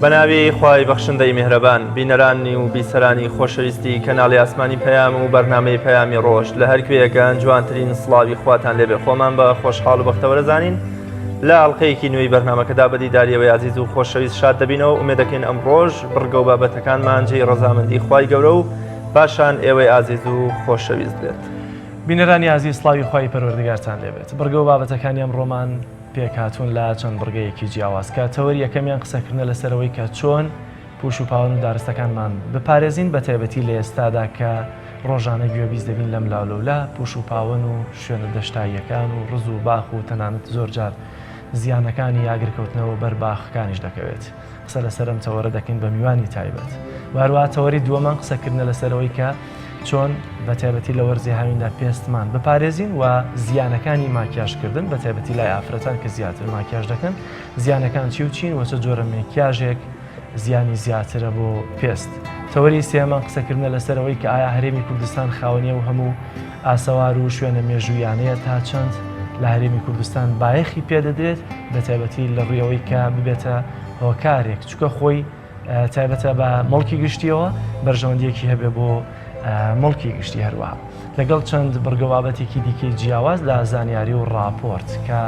بەناوی خوای بەخشندەی میهرەبان بینەرانی و بیسەرانی خۆشەویستی کەناڵی ئاسمانی پەیام و بەرنامەی پەیامی ڕۆژ لە هەر کوێیەکەن جوانترین سڵاوی خواتان لێبێ خۆمان بە خۆشحاڵ و بەختەوەرەزانین لە ئەڵلقەیەکی نوێی بەرنامەکەدا بە دیداریەوەی ئازیز و خۆشەویست شاد دەبینەوە ئومێد دەکەین ئەم ڕۆژ بڕگە و بابەتەکانمان جێی ڕەزامەندی خوای گەورە و پاشان ئێوەی ئازیز و خۆشەویست بێت. بینەرانی ئازیز سڵاوی خوای پەروەردگارتان لێبێت بڕگە و بابەتەکانی ئەمڕۆمان پێکهاتوون لە چەند بڕگەیەکی جیاواز کە تەوەری یەکەمیان قسەکردنە لەسەرەوەی کە چۆن پوش و پاوەن و دارستەکانمان بپارێزین بە تایبەتی لە ئێستادا کە ڕۆژانە گوێبیست دەبین لەم لاولەولا پوش و پاوەن و شوێنە دەشتاییەکان و ڕز و باخ و تەنانەت زۆرجار زیانەکانی ئاگرکەوتنەوە بەر باخەکانیش دەکەوێت. قسە لەسەر ئەم تەوەرە دەکەین بە میوانی تایبەت و هەروەها تەوەری دووەمان قسەکردنە لەسەرەوەی کە چۆن بە تایبەتی لە وەرزی هاویندا پێستمان بپارێزین و زیانەکانی ماکیاژکردن بە تایبەتی لای ئافرەتان کە زیاتر ماکیاژ دەکەن زیانەکان چی و چین و چە جۆرە مێکیاژێک زیانی زیاترە بۆ پێست. تەوەری سێیەمان قسەکردنە لەسەر ئەوەی کە ئایا هەرێمی کوردستان خاوەنی ئەو هەموو ئاسەوار و شوێنە مێژوویانەیە تا چەند لە هەرێمی کوردستان بایەخی پێدەدرێت بەتایبەتی لە ڕووی ئەوەی کە ببێتە هۆکارێک چونکە خۆی تایبەتە بە مڵکی گشتیەوە بەرژەوەندیەکی هەبێ بۆ مڵکی گشتی هەروەها لەگەڵ چەند بڕگە بابەتێکی دیکەی جیاواز لە زانیاری و ڕاپۆرت کە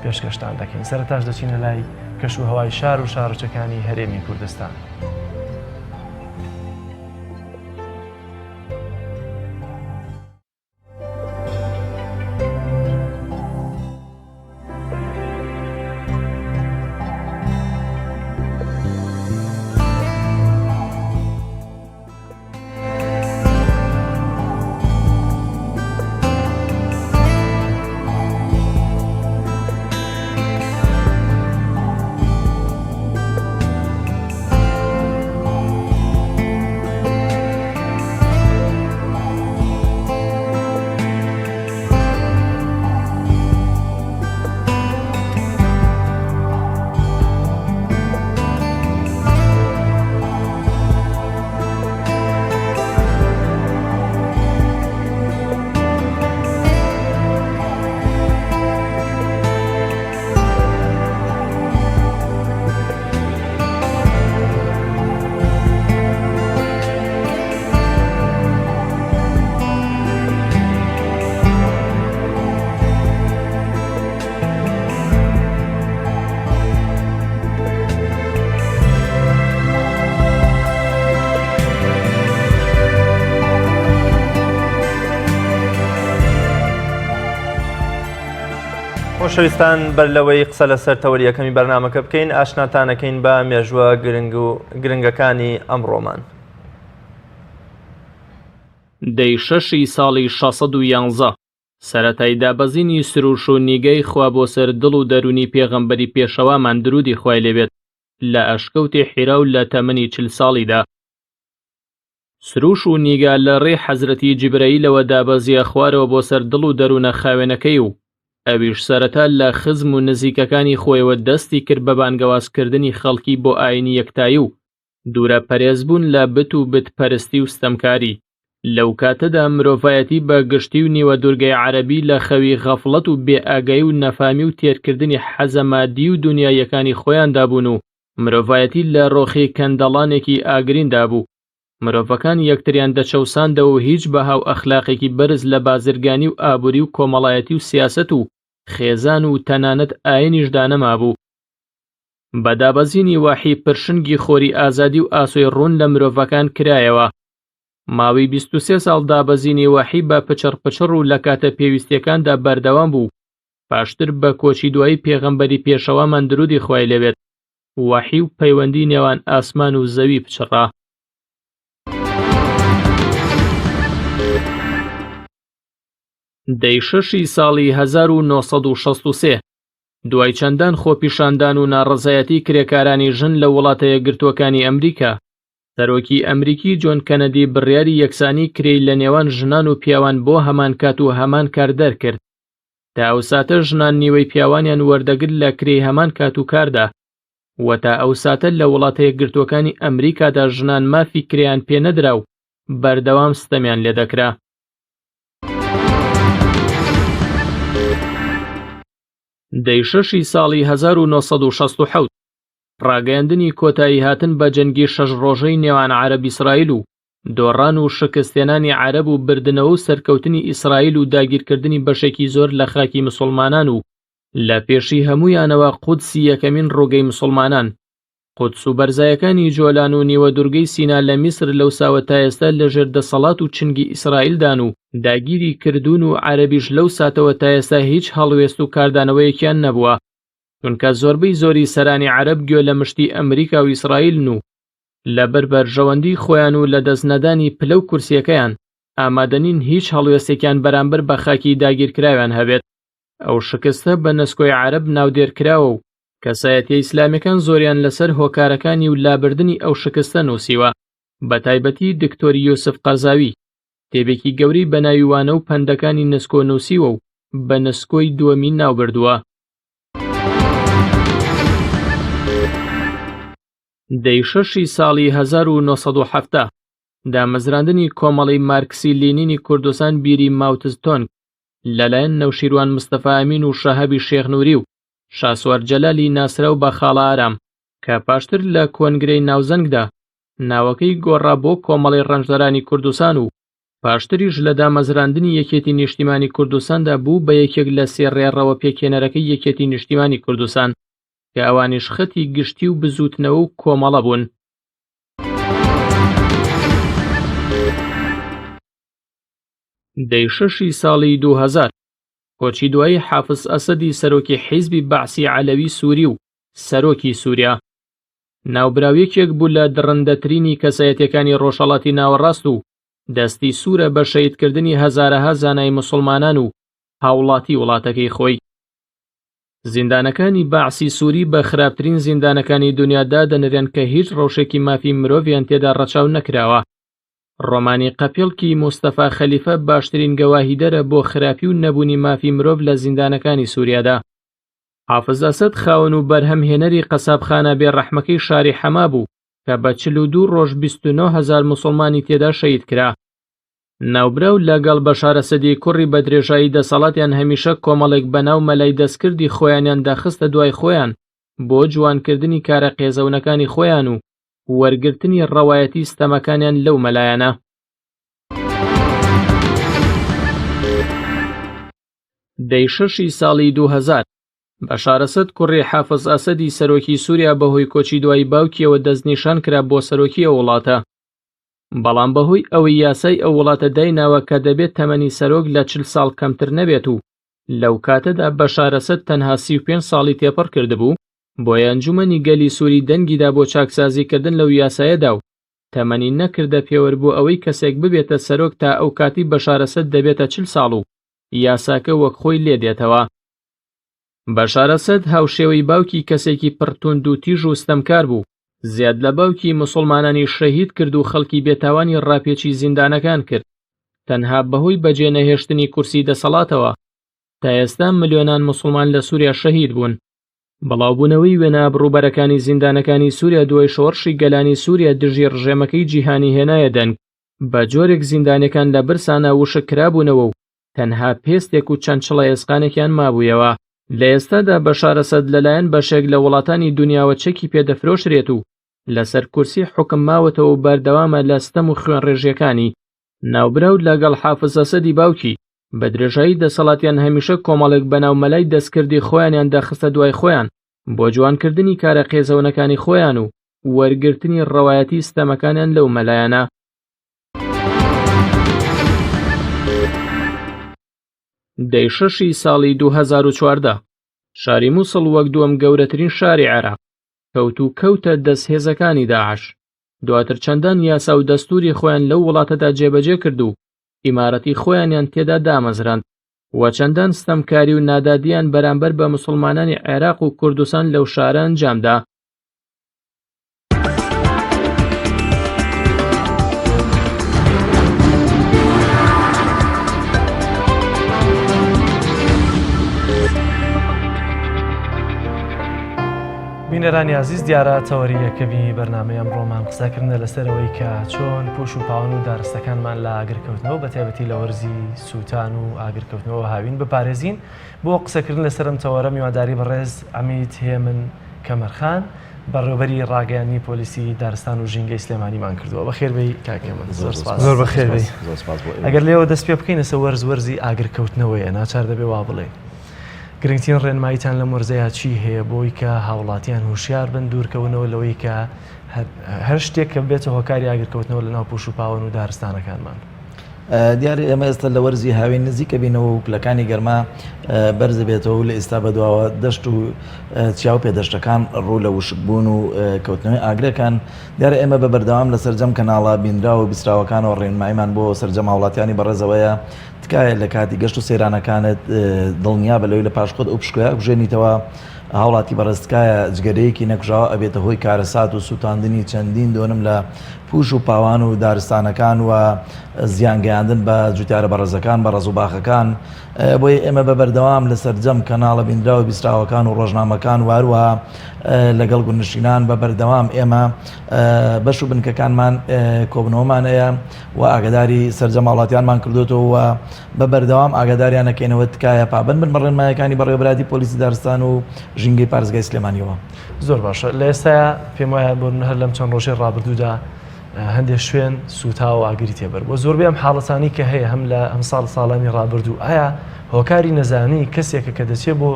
پێشکەشتان دەکەین سەرتاش دەچینە لای کەش و هەوای شار و شارۆچەکانی هەرێمی کوردستان. خۆشەویستان بەر لەوەی قسە لەسەر تەوەری یەکەمی بەرنامەکە بکەین ئاشناتانەکەین بە مێژووە گرنگ و گرنگەکانی ئەمڕۆمان. دەی شەشی ساڵی 611 سەرەتای دابەزینی سروش و نیگای خوا بۆ سەر دڵ و دەروونی پێغەمبەری پێشەوامان دروودی خوای لێ بێت لە ئەشکەوتی حیرا و لە تەمەنی چل ساڵیدا سروش و نیگا لە ڕێی حەزرەتی جیبرەئیلەوە دابەزیە خوارەوە بۆ سەر دڵ و دەروونە خاوێنەکەی و ئەویش سەرەتا لە خزم و نزیکەکانی خۆیەوە دەستی کرد بە بانگەواز کردنی خەڵکی بۆ ئاینی یەکتایی و دوورە پەرێز بوون لە بت و بت پەرستی و ستەمکاری. لەو کاتەدا مرۆڤایەتی بە گشتی و نیوە دورگەی عەرەبی لە خەوی غەفڵەت و بێ ئاگایی و نەفامی و تێرکردنی حەزە مادیی و دونیاییەکانی خۆیاندا بوون و مرۆڤایەتی لە ڕۆخی کەندەڵانێکی ئاگریندا بوو. مرۆڤەکان یەکتریان دەچەوساندەوە و هیچ بەها و ئەخلاقێکی بەرز لە بازرگانی و ئابوری و کۆمەڵایەتی و سیاسەت و خێزان و تەنانەت ئاینیشدا نەمابوو. بە دابەزینی وەحی پرشنگی خۆری ئازادی و ئاسۆی ڕوون لە مرۆڤەکان کرایەوە. ماوەی 23 ساڵ دابەزینی وەحی بە پچڕ پچڕ و لە کاتە پێویستیەکاندا بەردەوام بوو، پاشتر بە کۆچی دوایی پێغەمبەری پێشەوامان درودی خوای لێبێت وەحی و پەیوەندی نێوان ئاسمان و زەوی پچڕا. دەی شەشی ساڵی 1963 دوای چەندان خۆپیشاندان و ناڕەزایەتی کرێکارانی ژن لە وڵاتە یەکگرتووەکانی ئەمریکا، سەرۆکی ئەمریکی جۆن کەنەدی بڕیاری یەکسانی کرێی لە نێوان ژنان و پیاوان بۆ هەمان کات و هەمان کار دەرکرد. تا ئەو ساتە ژنان نیوەی پیاوانیان وەردەگرت لە کرێی هەمان کات و کاردا و تا ئەو ساتە لە وڵاتە یەکگرتووەکانی ئەمریکادا ژنان مافی کرێیان پێ نەدرا و بەردەوام ستەمیان لێدەکرا. دەی شەشی ساڵی 1967. ڕاگەیاندنی کۆتاییهاتن بە جەنگی شەش ڕۆژەی نێوان عەرەب ئیسرائیل و دۆڕان و شکستهێنانی عەرەب و بردنەوە و سەرکەوتنی ئیسرائیل و داگیرکردنی بەشێکی زۆر لە خاکی مسوڵمانان و لە پێشی هەموویانەوە قودسی یەکەمین ڕووگەی مسوڵمانان. قودس و بەرزایەکانی جۆلان و نیوە دورگەی سینا لە میسر لەوساوە تا ئێستا لە ژێر دەسەڵات و چنگی ئیسرائیلدان و داگیری کردوون و عەرەبیش لەو ساتەوە تا ئێستا هیچ هەڵوێست و کاردانەوەیەکیان نەبووە چونکە زۆربەی زۆری سەرانی عەرەب گوێ لە مشتی ئەمریکا و ئیسرائیلن و لەبەر بەرژەوەندی خۆیان و لەدەست نەدانی پلە و کورسیەکەیان ئامادەنین هیچ هەڵوێستێکیان بەرامبەر بە خاکی داگیرکراویان هەبێت. ئەو شکستە بە نسکۆی عەرەب ناودێر کراوە و کەسایەتیە ئیسلامیەکان زۆریان لەسەر هۆکارەکانی و لابردنی ئەو شکستە نووسیوە بەتایبەتی دکتۆر یوسف قەرزاوی کتێبێکی گەورەی بەناوی وانە و پەندەکانی نسکۆ نووسیوە و بە نسکۆی دووەمی ناوبردووە. دەی شەشی ساڵی 1970 دامەزراندنی کۆمەڵەی مارکسی لینینی کوردستان بیری ماوتز تۆنگ لەلایەن نەوشیروان مستەفا ئەمین و شەهابی شێخ نوری و شاسوار جەلالی ناسراو بە خاڵە ئارام کە پاشتر لە کۆنگرەی ناوزەنگدا ناوەکەی گۆڕا بۆ کۆمەڵەی ڕەنجدەرانی کوردستان و پاشتریش لە دامەزراندنی یەکێتی نیشتیمانی کوردستاندا بوو بە یەکێک لە سێ ڕێڕەوە پێکهێنەرەکەی یەکێتی نیشتیمانی کوردستان کە ئەوانیش خەتی گشتی و بزووتنەوە و کۆمەڵە بوون. دەی شەشی ساڵی 2000 کۆچی دوایی حافز ئەسەدی سەرۆکی حیزبی بەعسی عەلەوی سووری و سەرۆکی سووریا. ناوبراو یەکێک بوو لە دڕندەترینی کەسایەتیەکانی ڕۆژهەڵاتی ناوەڕاست و دەستی سوورە بە شەهیدکردنی هەزارەها زانای موسڵمانان و هاوڵاتی وڵاتەکەی خۆی. زیندانەکانی بەعسی سووری بە خراپترین زیندانەکانی دونیا دادەنرێن کە هیچ ڕەوشێکی مافی مرۆڤیان تێدا ڕەچاو نەکراوە. ڕۆمانی قەپیڵکی موستەفا خەلیفە باشترین گەواهیدەرە بۆ خراپی و نەبوونی مافی مرۆڤ لە زیندانەکانی سووریادا. حافز ئەسەد خاوەن و بەرهەم هێنەری قەسابخانە بێ ڕەحمەکەی شاری حەما بوو کە بە 42 ڕۆژ 29 هەزار موسڵمانی تێدا شەهید کرا. ناوبراو لە گەڵ بەشار ئەسەدی کوڕی بە درێژایی دەسەڵاتیان هەمیشە کۆمەڵێک بەناو مەلای دەستکردی خۆیانیان دەخستە دوای خۆیان بۆ جوانکردنی کارە قێزەونەکانی خۆیان و وەرگرتنی ڕەوایەتی ستەمەکانیان لەو مەلایانە. دەی شەشی ساڵی 2000، بەشار ئەسەد کوڕی حافز ئەسەدی سەرۆکی سووریا بەهۆی کۆچی دوایی باوکیەوە دەستنیشان کرا بۆ سەرۆکی ئەو وڵاتە. بەڵام بەهۆی ئەوەی یاسای ئەو وڵاتە دایناوە کە دەبێت تەمەنی سەرۆک لە 40 ساڵ کەمتر نەبێت و لەو کاتەدا بەشار ئەسەد تەنها 35 ساڵی تێپەڕ کردبوو، بۆیە ئەنجومەنی گەلی سووری دەنگیدا بۆ چاکسازیکردن لەو یاسایەدا و تەمەنی نەکردە پێوەر بۆ ئەوەی کەسێک ببێتە سەرۆک تا ئەو کاتی بەشار ئەسەد دەبێتە 40 ساڵ و یاساکە وەک خۆی لێ دێتەوە. بەشار ئەسەد هاوشێوەی باوکی کەسێکی پڕ توندوتیژ و ستەمکار بوو، زیاد لە باوکی موسوڵمانانی شەهید کرد و خەڵکی بێتاوانی ڕاپێچی زیندانەکان کرد تەنها بەهۆی بەجێ نەهێشتنی کورسی دەسەڵاتەوە. تا ئێستا ملیۆنان موسوڵمان لە سوریا شەهید بوون. بڵاوبوونەوەی وێنە ئابڕووبەرەکانی زیندانەکانی سوریا دوای شۆڕشی گەلانی سوریا دژی ڕژێمەکەی جیهانی هێنایە دەنگ، بە جۆرێک زیندانیەکان لە برسانا وشک کرابوونەوە و تەنها پێستێک و چەند چڵە ئێسقانێکیان مابوویەوە. لە ئێستادا بەشار ئەسەد لەلایەن بەشێک لە وڵاتانی دونیاوە چەکی پێ دەفرۆشرێت و لەسەر کورسی حوکم ماوەتەوە و بەردەوامە لە ستەم و خوێنڕێژیەکانی. ناوبراو لەگەڵ حافز ئەسەدی باوکی، بە درێژایی دەسەڵاتیان هەمیشە کۆمەڵێک بەناو مەلای دەستکردی خۆیانیان دەخستە دوای خۆیان بۆ جوانکردنی کارە قێزەونەکانی خۆیان و وەرگرتنی ڕەوایەتی ستەمەکانیان لەو مەلایانە. دەی شەشی ساڵی 2014 شاری موسڵ وەک دووەم گەورەترین شاری عێراق کەوت و کەوتە دەست هێزەکانی داعش. دواتر چەندان یاسا و دەستوری خۆیان لەو وڵاتەدا جێبەجێ کرد و ئیمارەتی خۆیانیان تێدا دامەزراند و چەندان ستەمکاری و نادادیان بەرامبەر بە موسڵمانانی عێراق و کوردستان لەو شارە ئەنجامدا. بینەرانی ئازیز دیارە تەوەری یەکەمی بەرنامەی ئەمڕۆمان قسەکردنە لەسەر ئەوەی کە چۆن پوش و پاوان و دارستەکانمان لە ئاگرکەوتنەوە بە تایبەتی لە وەرزی سووتان و ئاگرکەوتنەوە هاوین بپارێزین بۆ قسەکردن لەسەرم تەوەرە میوانداری بەڕێز عەمید هێمن کەمەرخان. بەڕێوبەری ڕاگەیاندنی پۆلیسی دارستان و ژینگەی سلێمانیمان کردووە. بەخێربێی کاک هێمن. زۆر سپاس. زۆر بەخێربێی. زۆر سپاس بۆ ئێوە. ئەگەر لێوە دەست پێ بکەین ئێستا وەرز وەرزی ئاگرکەوتنەوەیە، ناچار دەبێ وا بڵێین. گرنگترین ڕێنماییتان لەم وەرزەیا چی هەیە بۆی کە هاوڵاتیان هوشیار بن دوورکەونەوە لەوەی کە هەر شتێک کە ببێتە هۆکاری ئاگرکەوتنەوە لەناو پوش و پاوەن و دارستانەکانمان؟ دیارە ئێمە ئێستا لە وەرزی هاوین نزیکە بینەوە و پلەکانی گەرما بەرز بێتەوە و لە ئێستا بەدواوە دەشت و چیا و پێدەشتەکان ڕوو لە وشکبوون و کەوتنەوەی ئاگرەکان دیارە ئێمە بە بەردەوام لە سەرجەم کەناڵە بینراو و بیستراوەکانەوە ڕێنماییمان بۆ سەرجەم هاوڵاتیانی بەڕێزەوەیە تکایە لە کاتی گەشت و سەیرانەکانت دڵنیابە لەوەی لە پاش خۆت ئەو پشکۆیە ئەکوژێنیتەوە. هاوڵاتی بەڕێز تکایە جگەرەیەکی نەکوژاوە ئەبێتە هۆی کارەسات و سوتاندنی چەندین دۆنم لە پوش و پاوان و دارستانەکان و زیان گەیاندن بە جوتیارە بەڕێزەکان بە ڕەز و باخەکان بۆیە ئێمە بە بەردەوام لە سەرجەم کەناڵە بیندراو و بیستراوەکان و ڕۆژنامەکان و هەروەها لەگەڵ گوندنشینان بە بەردەوام ئێمە بەش و بنکەکانمان کۆبنەوەمان هەیە و ئاگداری سەرجەم هاوڵاتیانمان کردوێتەوە و بە بەردەوام ئاگاداریان ئەکەینەوە تکایە پابەند بن بە ڕێنمایەکانی بەڕێوەبەرایەتی پۆلیسی دارستان و ژینگەی پارێزگای سلێمانیەوە. زۆر باشە لە ئێستایا پێم وایە بۆ هەر لەم چەند ڕۆژەی ڕابردوودا هەندێک شوێن سووتا و ئاگری تێبەر بۆ زۆربەی ئەم حاڵەتانی کە هەیە هەم لە ئەم ساڵ ساڵانی ڕابردوو ئایا هۆکاری نەزانی کەسێکە کە دەچێت بۆ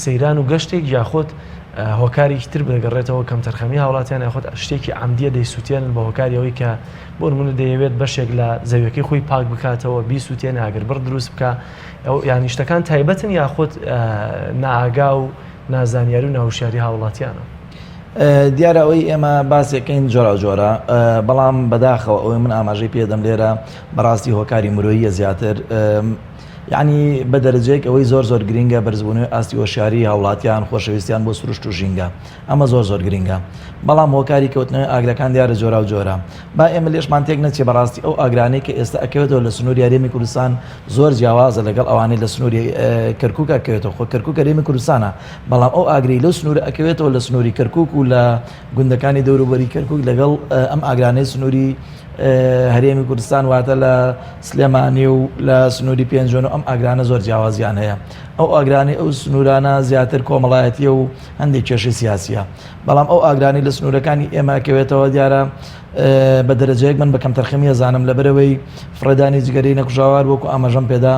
سەیران و گەشتێک یاخود هۆکارێکی تر بگەڕێتەوە کەمتەرخەمی هاوڵاتیان یاخود شتێکی عەمدیە دەیسووتێنن بە هۆکاری ئەوەی کە بۆ نمونە دەیەوێت بەشێک لە زەویەکەی خۆی پاک بکاتەوە بیسووتێنێ ئاگربڕ دروست بکا ئەو یانی شتەکان تایبەتن یاخود نائاگا و نازانیاری و ناهوشیاری هاوڵاتیانە؟ دیارە ئەوەی ئێمە باسێکەین جۆراوجۆرە بەڵام بەداخەوە ئەوەی من ئاماژەی پێدەم لێرە بەڕاستی هۆکاری مرۆییە زیاتر یعنی بە دەرەجەیەک ئەوەی زۆر زۆر گرنگە بەرزبوونەوەی ئاستی هۆشیاری هاوڵاتیان خۆشەویستیان بۆ سروشت و ژینگە ئەمە زۆر زۆر گرنگە بەڵام هۆکاری کەوتنەوەی ئاگرەکان دیارە جۆراو جۆرە با ئێمە لێشمان تێک نەچێ بەڕاستی ئەو ئاگرانەی کە ئێستا ئەکەوێتەوە لە سنووری هەرێمی کوردستان زۆر جیاوازە لەگەڵ ئەوانەی لە سنووری کەرکوک ئەکەوێتەوە خۆ کەرکوک هەرێمی کوردستانە بەڵام ئەو ئاگرەی لەو سنوورە ئەکەوێتەوە لە سنووری کەرکوک و لە گوندەکانی دەوروبەری کەرکوک لەگەڵ ئەم ئاگرانەی سنووری هەرێمی کوردستان واتە لە سلێمانی و لە سنووری پێنجوێن و ئەم ئاگرانە زۆر جیاوازیان هەیە ئەو ئاگرانەی ئەو سنوورانە زیاتر کۆمەڵایەتیە و هەندێک کێشەی سیاسیە بەڵام ئەو ئاگرانەی لە سنوورەکانی ئێمە ئەکەوێتەوە دیارە بە دەرەجەیەک من بە کەمتەرخەمی ئەزانم لەبەرەوەی فڕێدانی جگەرەی نەکوژاوار وەکو ئاماژەم پێدا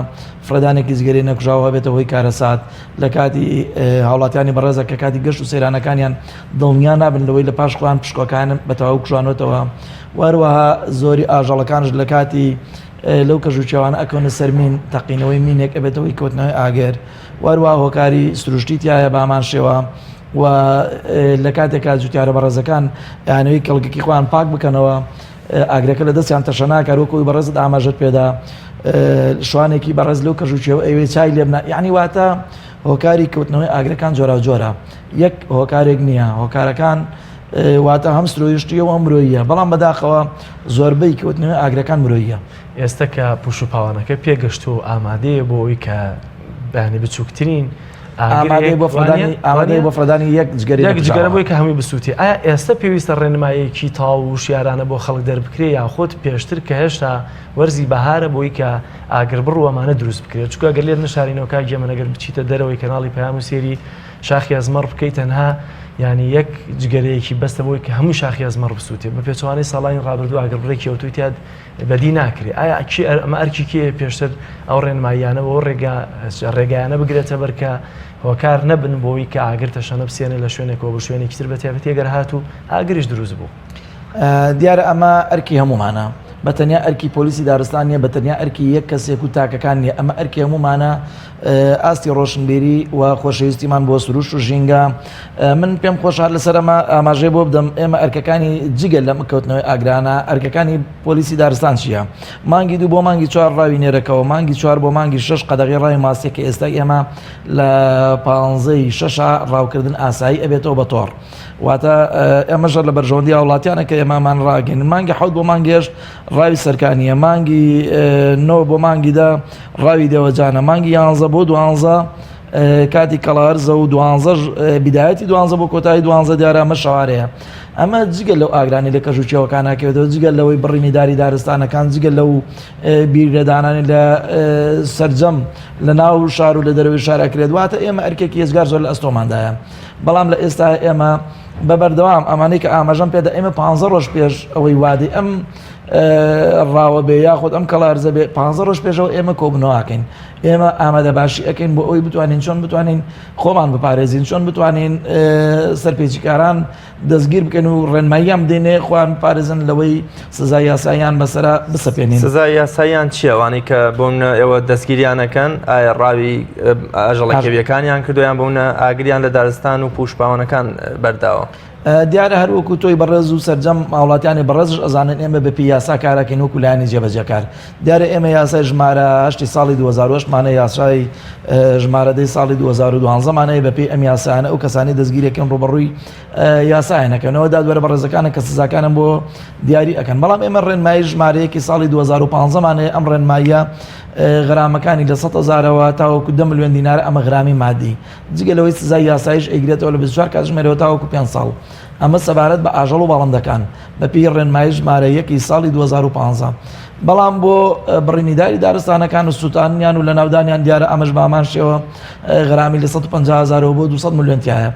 فڕێدانێکی جگەرەی نەکوژاوە هەبێتە هۆی کارەسات لە کاتی هاوڵاتیانی بەڕێزە کە کاتی گەشت و سەیرانەکانیان دڵنیا نابن لەوەی لە پاش خۆیان پشکۆکان بە تەواو کوژانەوەتەوە وەروەها زۆری ئاژەڵەکانش لە کاتی لەو کەژ و کێوانە ئەکەونە سەر مین تەقینەوەی مینێک ئەبێتەوەی کەوتنەوەی ئاگر وەروا هۆکاری سروشتی تایە بامان شێوە و لە کاتێکا جوتیارە بەڕێزەکان ئەیانەوەی کەڵکێکی خۆیان پاک بکەنەوە ئاگرەکە لە دەستیان تەشە ناکات وەکو ئەوی بەڕێزت ئاماژەت پێدا شوانێکی بەڕێز لەو کەژ و کێوە ئەیوێ چای لێبنا یعنی واتە هۆکاری کەوتنەوەی ئاگرەکان جۆراوجۆرە یەک هۆکارێک نییە هۆکارەکان واتە هەم سروشتیە و هەم مرۆیە بەڵام بەداخەوە زۆربەی کەوتنەوەی ئاگرەکان مرۆیە. ئێستە کە پوش و پاوانەکە پێگەشتووە و ئامادەیە بۆ ئەوەی کە بەیانی بچووکترین ئامادەیە بۆ فڕێدانی ئامادەیە بۆ فڕێدانی یەک جگەرەی یەک جگەرە بۆی کە هەمووی بسووتێ ئایا ئێستا پێویستە ڕێنمایەکی تەواو و وشیارانە بۆ خەڵک دەربکرێ یاخود پێشتر کە هێشتا وەرزی بەهارە بۆی کە ئاگربڕ و ئەمانە دروست بکرێت چونکە گەر لێت نەشارینەوە کاک گێمەن ئەگەر بچیتە دەرەوەی کەناڵی پەیام و سێری شاخی ئەزمەڕ بکەیت تەنها یعنی یەک جگەرەیەکی بەستە بۆی کە هەموو شاخی ئەزمەڕ بسووتێ بە پێچەوانەی ساڵانی ڕابردوو ئاگربڕێکی ئەوتۆی تیا بەدی ناکرێ ئایا کێ ئەمە ئەرکی کێیە پێشتر ئەو ڕێنماییانە و ئەو ڕێگا ڕێگایانە بگرێتە بەر کە هۆکار نەبن بۆی کە ئاگر تەشەنە بسێنێ لە شوێنێکەوە بۆ شوێنێکی تر بە تایبەتی ئەگەر هاتوو ئاگریش دروست بوو. دیارە ئەمە ئەرکی هەموومانە بە تەنیا ئەرکی پۆلیسی دارستان نییە بە تەنیا ئەرکی یەک کەسێک و تاکەکان نییە ئەمە ئەرکی هەموومانە ئاستی ڕۆشنبیری و خۆشەویستیمان بۆ سروشت و ژینگە من پێم خۆشە هەر لەسەر ئەمە ئاماژەی بۆ بدەم ئێمە ئەرکەکانی جگە لەم کەوتنەوەی ئاگرانە ئەرکەکانی پۆلیسی دارستان چییە مانگی دوو بۆ مانگی چوار ڕاوی نێرەکەوە مانگی چوار بۆ مانگی شەش قەدەغی ڕاوی ماسیە کە ئێستا ئێمە لە پانزەی شەشە ڕاوکردن ئاسایی ئەبێتەوە بە تۆڕ واتە ئێمەش لە بەرژەوەندی هاوڵاتیانە کە ئێمامان ڕاگەین مانگی حەوت بۆ مانگی هەشت ڕاوی سەرکانیە مانگی نۆ بۆ مانگی دە ڕاوی دێوەجانە مانگی یانزە بۆ دوانزە کاتی کەڵارزە و دوانزەش بیدایەتی دوانزە بۆ کۆتایی دوانزە دیارە ئەمە شەوارەیە ئەمە جگە لەو ئاگرانی لە کەژ و کێوەکان ناکەوێتەوە جگە لەوەی بڕینی داری دارستانەکان جگە لەو بیرلێدانانی لە سەرجەم لە ناو شار و لە دەرەوەی شار ئەکرێت واتە ئێمە ئەرکێکی ئێجگار زۆر لە ئەستۆماندایە بەڵام لە ئێستا ئێمە بە بەردەوام ئەمانەی کە ئاماژەم پێدا ئێمە پ ڕۆژ پێش ئەوەی وادەی ئەم ڕاوە بێ یاخود ئەم کەڵارزە بێ پ ڕۆژ پێشەوە ئێمە کۆبنەوەکەین ئێمە ئامادە باشی ئەەکەین بۆ ئەوی بتوانین چۆن بتوانین خۆمان بپارێزین چۆن بتوانین سەرپێچیکاران دەستگیر بکەن و ڕێنماییان بدەینێ خۆیان بپارێزن لەوەی سزای یاساییان بەسەرا بسەپێنین. سزای یاساییان چییە؟ ئەوانەی کە بۆ منە ئێوە دەستگیریان ئەکەن ئایا ڕاوی ئاژەڵە کێویەکانیان کردو یان بۆ منە ئاگریان لە دارستان و پوشپاوانەکان بەرداوە؟ دیارە هەر وەکو تۆی بەڕێز و سەرجەم هاوڵاتیانی بەڕێزش ئەزانن ئێمە بەپێی یاسا کارەکەین وەکو لایەنی جێبەجێکار دیارە ئێمە یاسای ژمارە هەشتی ساڵی 2008 مانە یاسای ژمارە دەی ساڵی 2012 مانەیە بەپێی ئەم یاسایانە ئەو کەسانی دەستگیرەکەن ڕوبەڕووی یاسایان ئەکەنەوە دادوەرە بەڕێزەکانە کە سزاکانم بۆ دیاری ئەکەن بەڵام ئێمە ڕێنمایی ژمارەیەکی ساڵی 2015 مانەیە ئەم ڕێنماییە غرامەکانی لە 100 هزارەوە تاوەکو 10 ملیۆن دینار ئەمە غرامی مادی جگە لەوەی سزای یاسایش ئەیگرێتەوە لە 24 کاتژمێرەوە تاوەکو 5 ساڵ ئەمە سەبارەت بە ئاژەڵ و باڵندەکان بەپێی ڕێنمایی ژمارە یەکی ساڵی 2015. بەڵام بۆ بڕینی داری دارستانەکان و سووتانیان و لەناودانیان دیارە ئەمەش بە هەمان شێوە غەرامی لە 150 هەزارەوە بۆ 200 ملیۆن تایە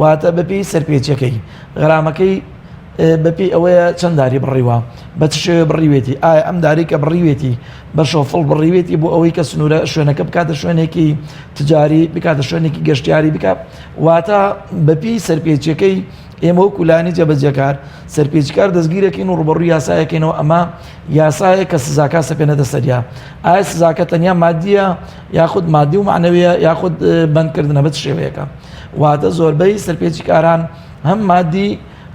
واتە بەپێی سەرپێچیەکەی غەرامەکەی بەپێی ئەوەیە چەند داری بڕیوە بە چ شێوێ بڕیوێتی ئایا ئەم داری کە بڕیوێتی بە شۆفڵ بڕیوێتی بۆ ئەوەی کە سنوورە شوێنەکە بکاتە شوێنێکی تجاری بکاتە شوێنێکی گەشتیاری بکە واتە بەپێی سەرپێچیەکەی ئێمە وەکو لایەنی جێبەجێکار سەرپێچیکار دەستگیرەکەین و ڕوبەڕووی یاسایەکەینەوە ئەمە یاسایە کە سزاکە سەپێنێتە سەریا ئایا سزاکە تەنیا مادیە یاخود مادی و معنەویە یاخود بەندکردنە بە چ شێوەیەکە واتە زۆربەی سەرپێچیکاران هەم مادی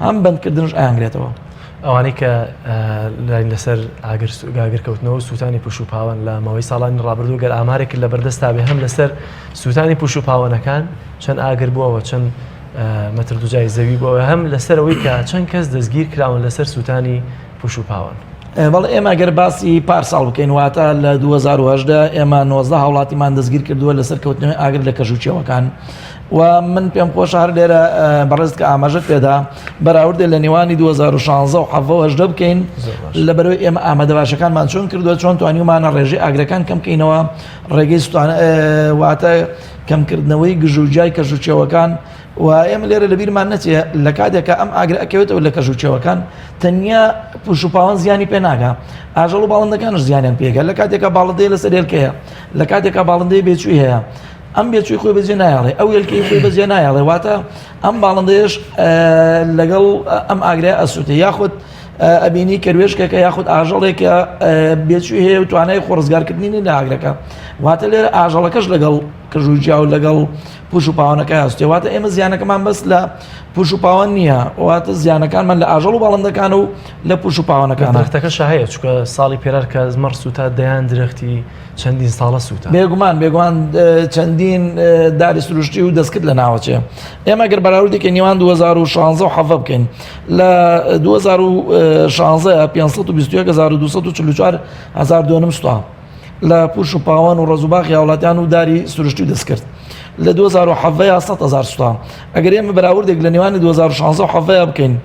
هەم بەندکردنش ئەیانگرێتەوە. ئەوانەی کە لەسەر ئاگرکەوتنەوە و سووتانی پوش و پاوەن لە ماوەی ساڵانی ڕابردوو گەر ئامارێک لە بەردەستا بێ هەم لەسەر سووتانی پوش و پاوەنەکان چەند ئاگر بووەوە چەند مەتر دوجای زەوی بووە هەم لەسەر ئەوەی کە چەند کەس دەستگیر کراون لەسەر سووتانی پوش و پاوەن. بەڵێ ئێمە گەر باسی پار ساڵ بکەین واتە لە 2018 ئێمە 19 هاوڵاتیمان دەستگیر کردووە لەسەر کەوتنەوەی ئاگر لە کەژ و کێوەکان و من پێم خۆشە هەر لێرە بەڕێز کە ئاماژەت پێدا بەراوردێ لە نێوانی 2016 و 17 بکەین لەبەرەوەی ئێمە ئامادە باشەکانمان چۆن کردووە چۆن توانیومانە ڕێژەی ئاگرەکان کەم بکەینەوە ڕێگەی سوتان واتە کەمکردنەوەی گژوگیای کەژ و کێوەکان و ئێمە لێرە لەبیرمان نەچێ لە کاتێکە ئەم ئاگرە ئەکەوێتەوە لە کەژ و کێوەکان تەنیا پوش و پاوان زیانی پێ ناگا ئاژەڵ و باڵندەکانش زیانیان پێگە لە کاتێکە باڵندەیە لەسەر هێلکەیە لە کاتێکە باڵندەی بێچووی هەیە ئەم بێچووی خۆی بەجێ نایەڵێ ئەو هێلکەی خۆی بەجێ نایەڵێ واتە ئەم باڵندەیەش لەگەڵ ئەم ئاگرە ئەسووتێ یاخود ئەبینی کەروێشکێکە یاخود ئاژەڵێکە بێچووی هەیە و توانای خۆڕزگارکردنی لە ئاگرەکە واتە لێرە ئاژەڵەکەش لەگەڵ کەژ و گیا و لەگەڵ پوش و پاوانەکە هەستێ واتە ئێمە زیانەکەمان بەس لە پوش و پاوان نییە واتە زیانەکانمان لە ئاژەڵ و باڵندەکان و لە پوش و پاوانەکان درەختەکە شاهەیە چونکە ساڵی پێرار کە مەڕ سووتا دەیان درەختی چەندین ساڵە سووتا. بێگومان بێگومان چەندین داری سروشتی و دەستکرد لە ناوەچێ ئێمە گەر بەراوردێکی نێوان 2016 و 17 بکەین لە 2016 521244 هزار دۆنم سوتا لە پوش و پاوان و ڕزوباخی هاوڵاتیان و داری سروشتی و دەستکرد لە 2017 یا 100 هزار سوتا ئەگەر ئێمە بەراوردێک لە نێوانی 2016 و 17 بکەین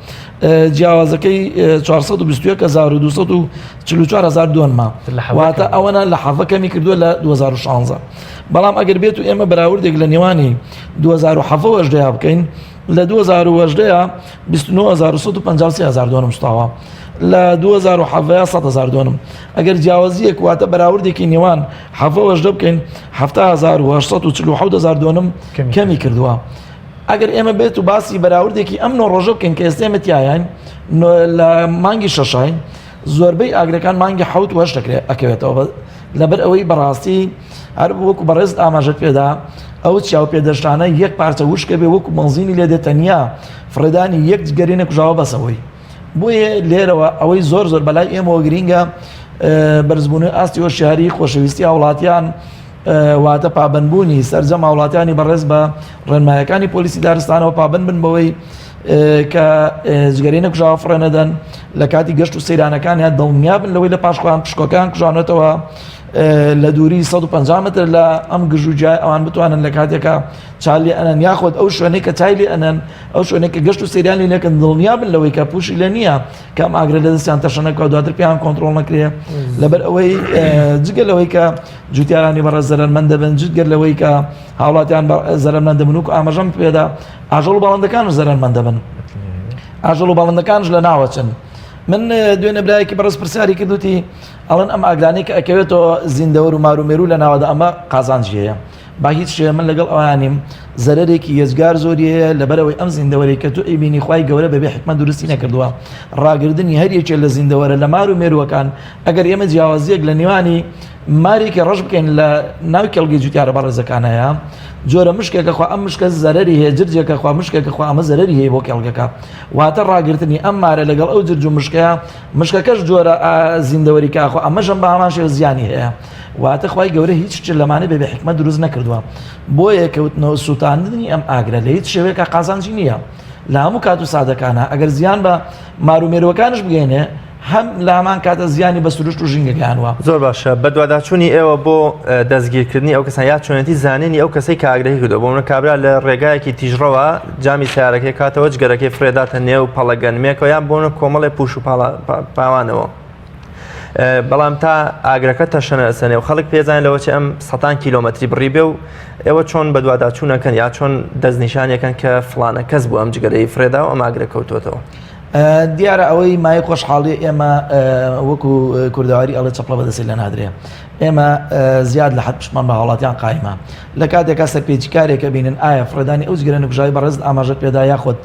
جیاوازەکەی 421244 هزار دۆنمە واتە ئەوەنە لە حەڤە کەمی کردووە لە 2016 بەڵام ئەگەر بێت و ئێمە بەراوردێک لە نێوانی 2017 بکەین لە 2018 29153 هزار دۆنم سوتاوە لە 2017 100 هزار دۆنم ئەگەر جیاوازیەک واتە بەراوردێکی نێوان 17 بکەین 7847 هزار دۆنم کەمی کردووە. ئەگەر ئێمە بێت و باسی بەراوردێکی ئەم نۆ ڕۆژە بکەین کە ئێستا ئێمە تیایین لە مانگی شەشاین زۆربەی ئاگرەکان مانگی حەوت وەش دەکرێت ئەکەوێتەوە لەبەر ئەوەی بەڕاستی هەر وەکو بەڕێز ئاماژەت پێدا ئەو چیاو پێدەشتانە یەک پارچە وشکە بێ وەکو بەنزینی لێ دێت تەنیا فڕێدانی یەک جگەرینە کوژاوە بەسەوەی بۆیە لێرەوە ئەوەی زۆر زۆر بەلای ئێمەوە گرینگە بەرزبوونی ئاستی هۆشیاری خۆشەویستی هاوڵاتیان واتە پابەندبوونی سەرجەم هاوڵاتیانی بەڕێز بە ڕێنمایەکانی پۆلیسی دارستانەوە پابند بن بەوەی کە جگەرەی نەکوژاوە فڕێ نەدەن لە کاتی گەشت و سەیرانەکانیان دڵنیا بن لەوەی لە پاش خۆیان پشکۆکان کوژانێتەوە لە دووری 150 متر لە ئەم گژ و جای ئەوان بتوانن لە کاتێکە چالی ئەنەن یاخود ئەو شوێنەی کە چای لێ ئەنەن ئەو شوێنێک کە گەشت و سەیران لێ نەکەن دڵنیا بن لەوەی کە پوشی لێ نییە کە ئەم ئاگرە لە دەستیان تەشەنە بکات دواتر پێیان کۆنترۆڵ نەکرێ لەبەر ئەوەی جگە لەوەی کە جوتیارانی بەڕێز زەرەرمەند دەبن جگە لەوەی کە هاوڵاتیان زەرەرمەند دەبن و ئاماژەم پێدا ئاژەڵ و باڵندەکان زەرەرمەند دەبن. ئاژەڵ و باڵندەکانش لە ناوەچن. من دوێنێ برایەکی بەڕێز پرسیاری کرد وتی ئەڵێن ئەم ئاگرانەی کە ئەکەوێتەوە زیندەوەر و مار و مێروو لە ناوەدا ئەمە قازانجی هەیە. با هیچ شێ من لەگەڵ ئەوانیم زەرەرێکی یەجگار زۆری هەیە لەبەرەوەی ئەم زیندەوەرەی کە تۆ ئەیبینی خوای گەورە بەبێ حیکمەت دروستی نەکردووە ڕاگردنی هەر یەکێ لە زیندەوەرە لە مار و مێرووەکان ئەگەر ئێمە جیاوازیەک لە نێوانی مارێکی ڕەش بکەین لە ناو کێڵگەی جوتیارە بەڕێزەکان هەیە جۆرە مشکێکە خوا ئەم مشکە زەرەری هەیە جرجێکە خوا مشکێکە خوا ئەمە زەرەری هەیە بۆ کێڵگەکە واتە ڕاگرتنی ئەم مارە لەگەڵ ئەو جرج و مشکەیە مشکەکەش جۆرە زیندەوەری کاخۆ ئەمەشم بە هەمان شێوە زیانی هەیە واتە خوای گەورە هیچ شتێ لەمانەی بەبێ حیکمەت دروست نەکردووە بۆیە کەوتنەوە سووتاندنی ئەم ئاگرە لە هیچ شێوەیەکا قازانجی نییە لە هەموو کات و سادەکانە ئەگەر زیان بە مار و مێروەکانش بگەێنێ هەم لە هەمان کاتە زیانی بە سروشت و ژینگە گەیانوە. زۆر باشە بەدواداچوونی ئێوە بۆ دەستگیرکردنی ئەو کەسان یا چۆنێتی زانینی ئەو کەسەی کە ئاگرەکەی کردووە بۆ منە کابرا لە ڕێگایەکی تیژڕەوە جامی سیارەکەی کاتەوە جگەرەکەی فرێداتە نێو پەڵە گەنمێکەوە یان بۆنە کۆمەڵێ پوش و پاوانەوە بەڵام تا ئاگرەکە تەشەنە ئەسەنێ و خەڵک پێزان لەوە چ ئەم سەتان کیلۆمەتری بڕی بێ و ئێوە چۆن بەدواداچوونەکەن یا چۆن دەستنیشانەکەن کە فلانە کەس بوو ئەم جگەرەی فرێدا و ئەم ئاگرە کەوتوتەوە. دیارە ئەوەی مای خۆشحاڵی ئێمە وەکو کوردەواری ئەڵێ چەپڵە بەدەستی لە نادرێ ئێمە زیاد لە حەد پشتمان بە هاوڵاتیان قایمە لە کاتێکا سەرپێچیکارێکە بینن ئایا فڕێدانی ئەو جگەرە نەکوژاوی بەڕێزت ئاماژەت پێدا یاخود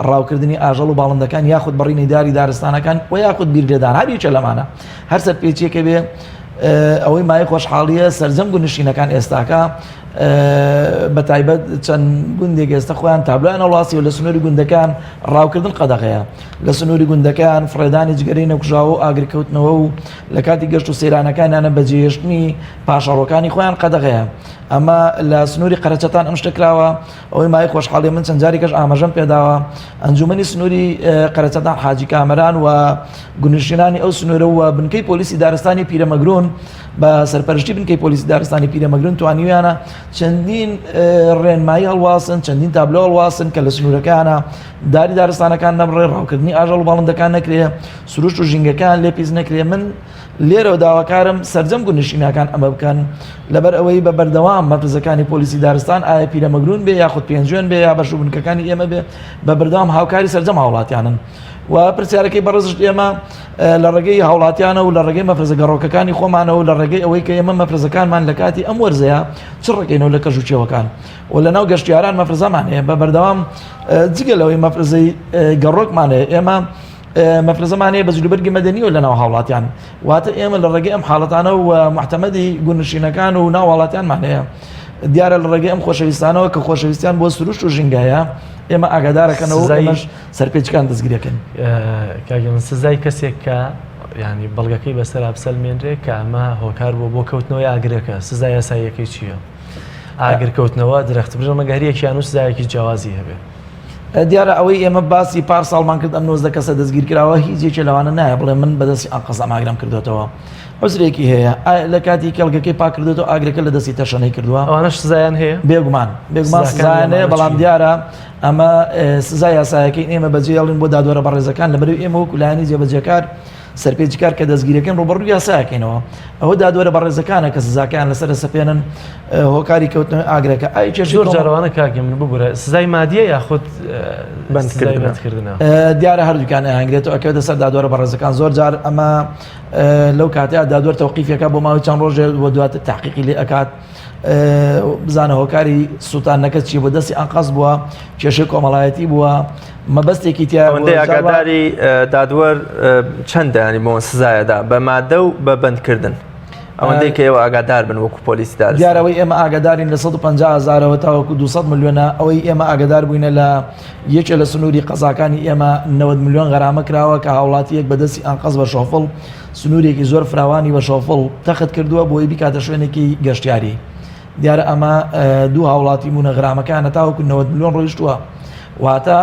ڕاوکردنی ئاژەڵ و باڵندەکان یاخود بڕینی داری دارستانەکان و یاخود بیر لێدان هەر یەکێ لەمانە هەر سەرپێچیەکە بێ ئەوەی مایە خۆشحاڵیە سەرجەم گوندنشینەکان ئێستاکە بە تایبەت چەند گوندێک ئێستا خۆیان تابلۆیان هەڵواسی و لە سنووری گوندەکان ڕاوکردن قەدەغەیە لە سنووری گوندەکان فڕێدانی جگەرەی نەکوژاوە و ئاگرکەوتنەوە و لە کاتی گەشت و سەیرانەکانیانە بەجێهێشتنی پاشەڕۆکانی خۆیان قەدەغەیە ئەمە لە سنووری قەرەچەتان ئەم شتە کراوە ئەوەی مایەی خۆشحاڵیە من چەند جارێکش ئاماژەم پێداوە ئەنجومەنی سنووری قەرەچەتان حاجی کامەران و گوندنشینانی ئەو سنوورە و بنکەی پۆلیسی دارستانی پیرەمەگرون بە سەرپەرشتی بنکەی پۆلیسی دارستانی پیرەمەگرون توانیویانە چەندین ڕێنمایی هەڵواسن چەندین تابلۆ هەڵواسن کە لە سنوورەکانە داری دارستانەکان نەبڕێ ڕاوکردنی ئاژەڵ و باڵندەکان نەکرێ سروشت و ژینگەکان لێ پیس نەکرێ من لێرەوە داواکارم سەرجەم گوندنشینەکان ئەمە بکەن، لەبەر ئەوەی بە بەردەوام مەفرەزەکانی پۆلیسی دارستان ئایا پیرەمەگرون بێ یاخود پێنجوێن بێ یا بەش و بنکەکانی ئێمە بێ بە بەردەوام هاوکاری سەرجەم هاوڵاتیانن و پرسیارەکەی بەڕێزشت ئێمە لە ڕێگەی هاوڵاتیانە و لە ڕێگەی مەفرەزە گەڕۆکەکانی خۆمانەوە لە ڕێگەی ئەوەی کە ئێمە مەفرەزەکانمان لە کاتی ئەم وەرزەیە چ ڕێکەینەوە لە کەژ و کێوەکان و لە ناو گەشتیاران مەفرەزەمان هەیە بە بەردەوام جگە لەوەی مەفرەزەی گەڕۆکمان هەیە ئێمە مەفرەزەمان هەیە بە جلوبەرگی مەدەنیەوە لەناو هاوڵاتیان واتە ئێمە لە ڕێگەی ئەم حاڵەتانە و معتەمەدی گوندنشینەکان و ناو هاوڵاتیانمان هەیە دیارە لە ڕێگەی ئەم خۆشەویستانەوە کە خۆشەویستیان بۆ سروشت و ژینگەیە ئێمە ئاگادارەکەنەوە ئێمەش سەرپێچکان دەستگیرەکەن کاک من سزای کەسێک کە ینی بەڵگەکەی بەسەرا بسەلمێنرێ کە ئەمە هۆکار بووە بۆ کەوتنەوەی ئاگرەکە سزای یاساییەکەی چییە؟ ئاگرکەوتنەوە درەخت بڕین ڕەنگە هەریەکیان و سزایەکی جیاوازی هەبێ. دیارە ئەوەی ئێمە باسی پار ساڵمان کرد ئەم 19 کەسە دەستگیر کراوە هیچ یەکێ لەوانە نایە بڵێ من بەدەستی ئەنقەست ئەم ئاگرەم کردوێتەوە عوزرێکی هەیە لە کاتی کێڵگەکەی پاک کردوێتەوە ئاگرەکە لە دەستی تەشەنەی کردووە ئەوانەش سزایان هەیە بێگومان بێگومان سزایان هەیە بەڵام دیارە ئەمە سزا یاسایەکەی ئێمە بەجێڵین بۆ دادوەرە بەڕێزەکان لەبەرەوەی ئێمە وەکو لایەنی جێبەجێکار سەرپێچیکار کە دەستگیرەکەن ڕووبەڕووی یاساکەینەوە ئەوە دادوەرە بەڕێزەکانە کە سزاکەیان لەسەر سەپێنن هۆکاری کەوتنەوەی ئاگرەکە ئای کێش زۆر جارەوانە کاکە من ببورە سزای مادیە یاخود بەندکردنە دیارە هەردووکیان ئەهانگرێتەوە ئەکەوێتە سەر دادوەرە بەڕێزەکان زۆر جار ئەمە لەو کاتەیە دادوەر تەوقیفەکە بۆ ماوەی چەند ڕۆژێ بۆ دواتر تحقیقی لێ ئەکات بزانە هۆکاری سووتانەکە چی بۆ دەستی ئەنقەست بووە کێشەی کۆمەڵایەتی بووە مەبەستێکی تیا ئەوەندەی ئاگاداری دادوەر چەندە ینی بۆ سزایەدا بە مادە و بە بەندکردن ئەوەندەی کە ئێوە ئاگادار بن وەکو پۆلیسی دارستان دیارەوەی ئێمە ئاگادارین لە 150 هەزارەوە تاوەکو 200 ملیۆنە ئەوەی ئێمە ئاگادار بووینە لە یەکێ لە سنووری قەزاکانی ئێمە 90 ملیۆن غەرامە کراوە کە هاوڵاتیەک بەدەستی ئەنقەست بە شۆفڵ سنوورێکی زۆر فراوانی بە شۆفڵ تەخت کردووە بۆی بیکاتە شوێنێکی گەشتیاری دیارە ئەمە دوو هاوڵاتی بوونە غرامەکانە تاوەکو 90 ملیۆن ڕۆیشتووە واتە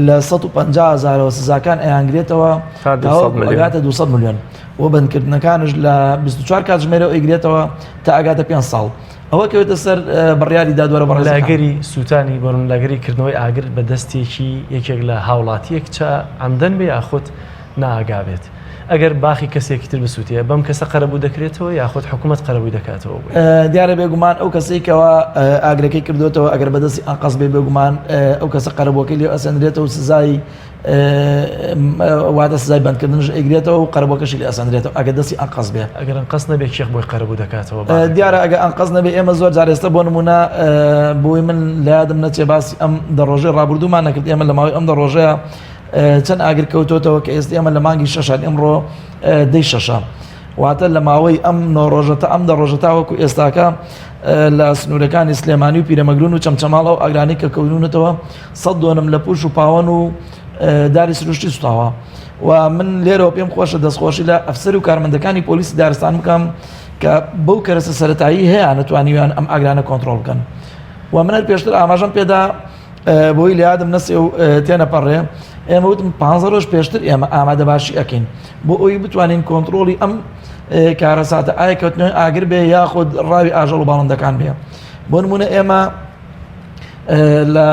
لە 150 هزارەوە سزاکان ئەیانگرێتەوە ئەگاتە 200 ملیۆن و بەندکردنەکانش لە 24 کاتژمێرەوە ئەیگرێتەوە تا ئەگاتە 5 ساڵ ئەوە کەوێتە سەر بڕیاری دادوەرە بەڕێزەکان. سووتانی بۆرن لەگەری کردنەوەی ئاگر بە دەستێکی یەکێک لە هاوڵاتیەک چە عەمدەن بێ یاخود نائاگا بێت. ئەگەر باخی کەسێکی تر بسووتێ بەم کەسە قەرەبوو دەکرێتەوە یاخود حکوومەت قەرەبووی دەکاتەوە بۆی؟ دیارە بێگومان ئەو کەسەی کەوا ئاگرەکەی کردوێتەوە ئەگەر بەدەستی ئەنقەست بێ بێگومان ئەو کەسە قەرەبووەکەی لێ ئەسەندرێتەوە سزای واتە سزای بەندکردنش ئەیگرێتەوە و قەرەبووەکەشی لێ ئەسەندرێتەوە ئەگەر دەستی ئەنقەست بێ. ئەگەر ئەنقەست نەبێ کێ بۆی قەرەبوو دەکاتەوە؟ دیارە ئەگەر ئەنقەست نەبێ ئێمە زۆر جار ئێستا بۆ نموونە بۆی من لە یادم نەچێ باسی ئەم دە ڕۆژەی ڕابردوومان نەکرد ئێمە لە ماوەی ئەم دە ڕۆژەیە چەند ئاگر کەوتۆتەوە کە ئێستا ئێمە لە مانگی شەشان ئمڕۆ دەی شەشە واتە لە ماوەی ئەم نۆ ڕۆژە تا ئەم دە ڕۆژە تاوەکو ئێستاکە لە سنوورەکانی سلێمانی و پیرەمەگرون و چەمچەماڵ ئەو ئاگرانی کە کەوتونەتەوە سە دۆنم لە پوش و پاوەن و داری سروشتی سوتاوە و من لێرەوە پێم خۆشە دەستخۆشی لە ئەفسەر و کارمەندەکانی پۆلیسی دارستان بکەم کە بەو کەرەسە سەتایی هەیە نەتوانیویان ئەم ئاگرانە کۆنتترۆل بکەن و من هەر پێشتر ئاماژەم پێدا بۆی لە یادم نەسێ و تێنەپەڕێ ئێمە وتم پ ڕۆژ پێشتر ئێمە ئامادە باشی ئەەکەین بۆ ئەوی بتوانین کۆنتترۆلی ئەم کارەساتە ئایا کەوتنەوەی ئاگر بێ یاخود ڕاوی ئاژەڵ و باڵندەکان بێ بۆ نمونە ئێمە لە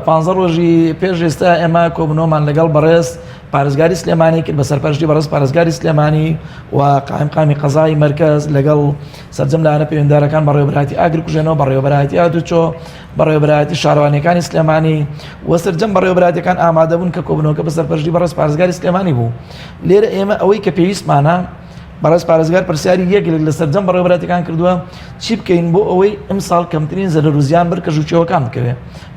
پ ڕۆژی پێش ئێستا ئێمە کۆبنەوەمان لەگەڵ بەڕێز پارێزگاری سلێمانی کرد بە سەرپەرشتی بەڕێز پارێزگاری سلێمانی و قایمقامی قەزای مەرکەز لەگەڵ سەرجەم لایەنە پەیوەندارەکان بەڕێوەبەرایەتی ئاگرکوژێنەوە بەڕێوەبەرایەتی هاتوچۆ بەڕێوەبەرایەتی شارەوانیەکانی سلێمانی و سەرجەم بەڕێوەبەرایەتیەکان ئامادەبوون کە کۆبوونەوەکە بە سەرپەرشتی بەڕێز پارێزگاری سلێمانی بوو لێرە ئێمە ئەوەی کە پێویستمانە بەڕێز پارێزگار پرسیاری یەک لە سەرجەم بەڕێوەبەرایەتیەکان کردووە چی بکەین بۆ ئەوەی ئەمساڵ کەمترین زەرەر و زیان بەر کەژ و کێوەکان بکەوێ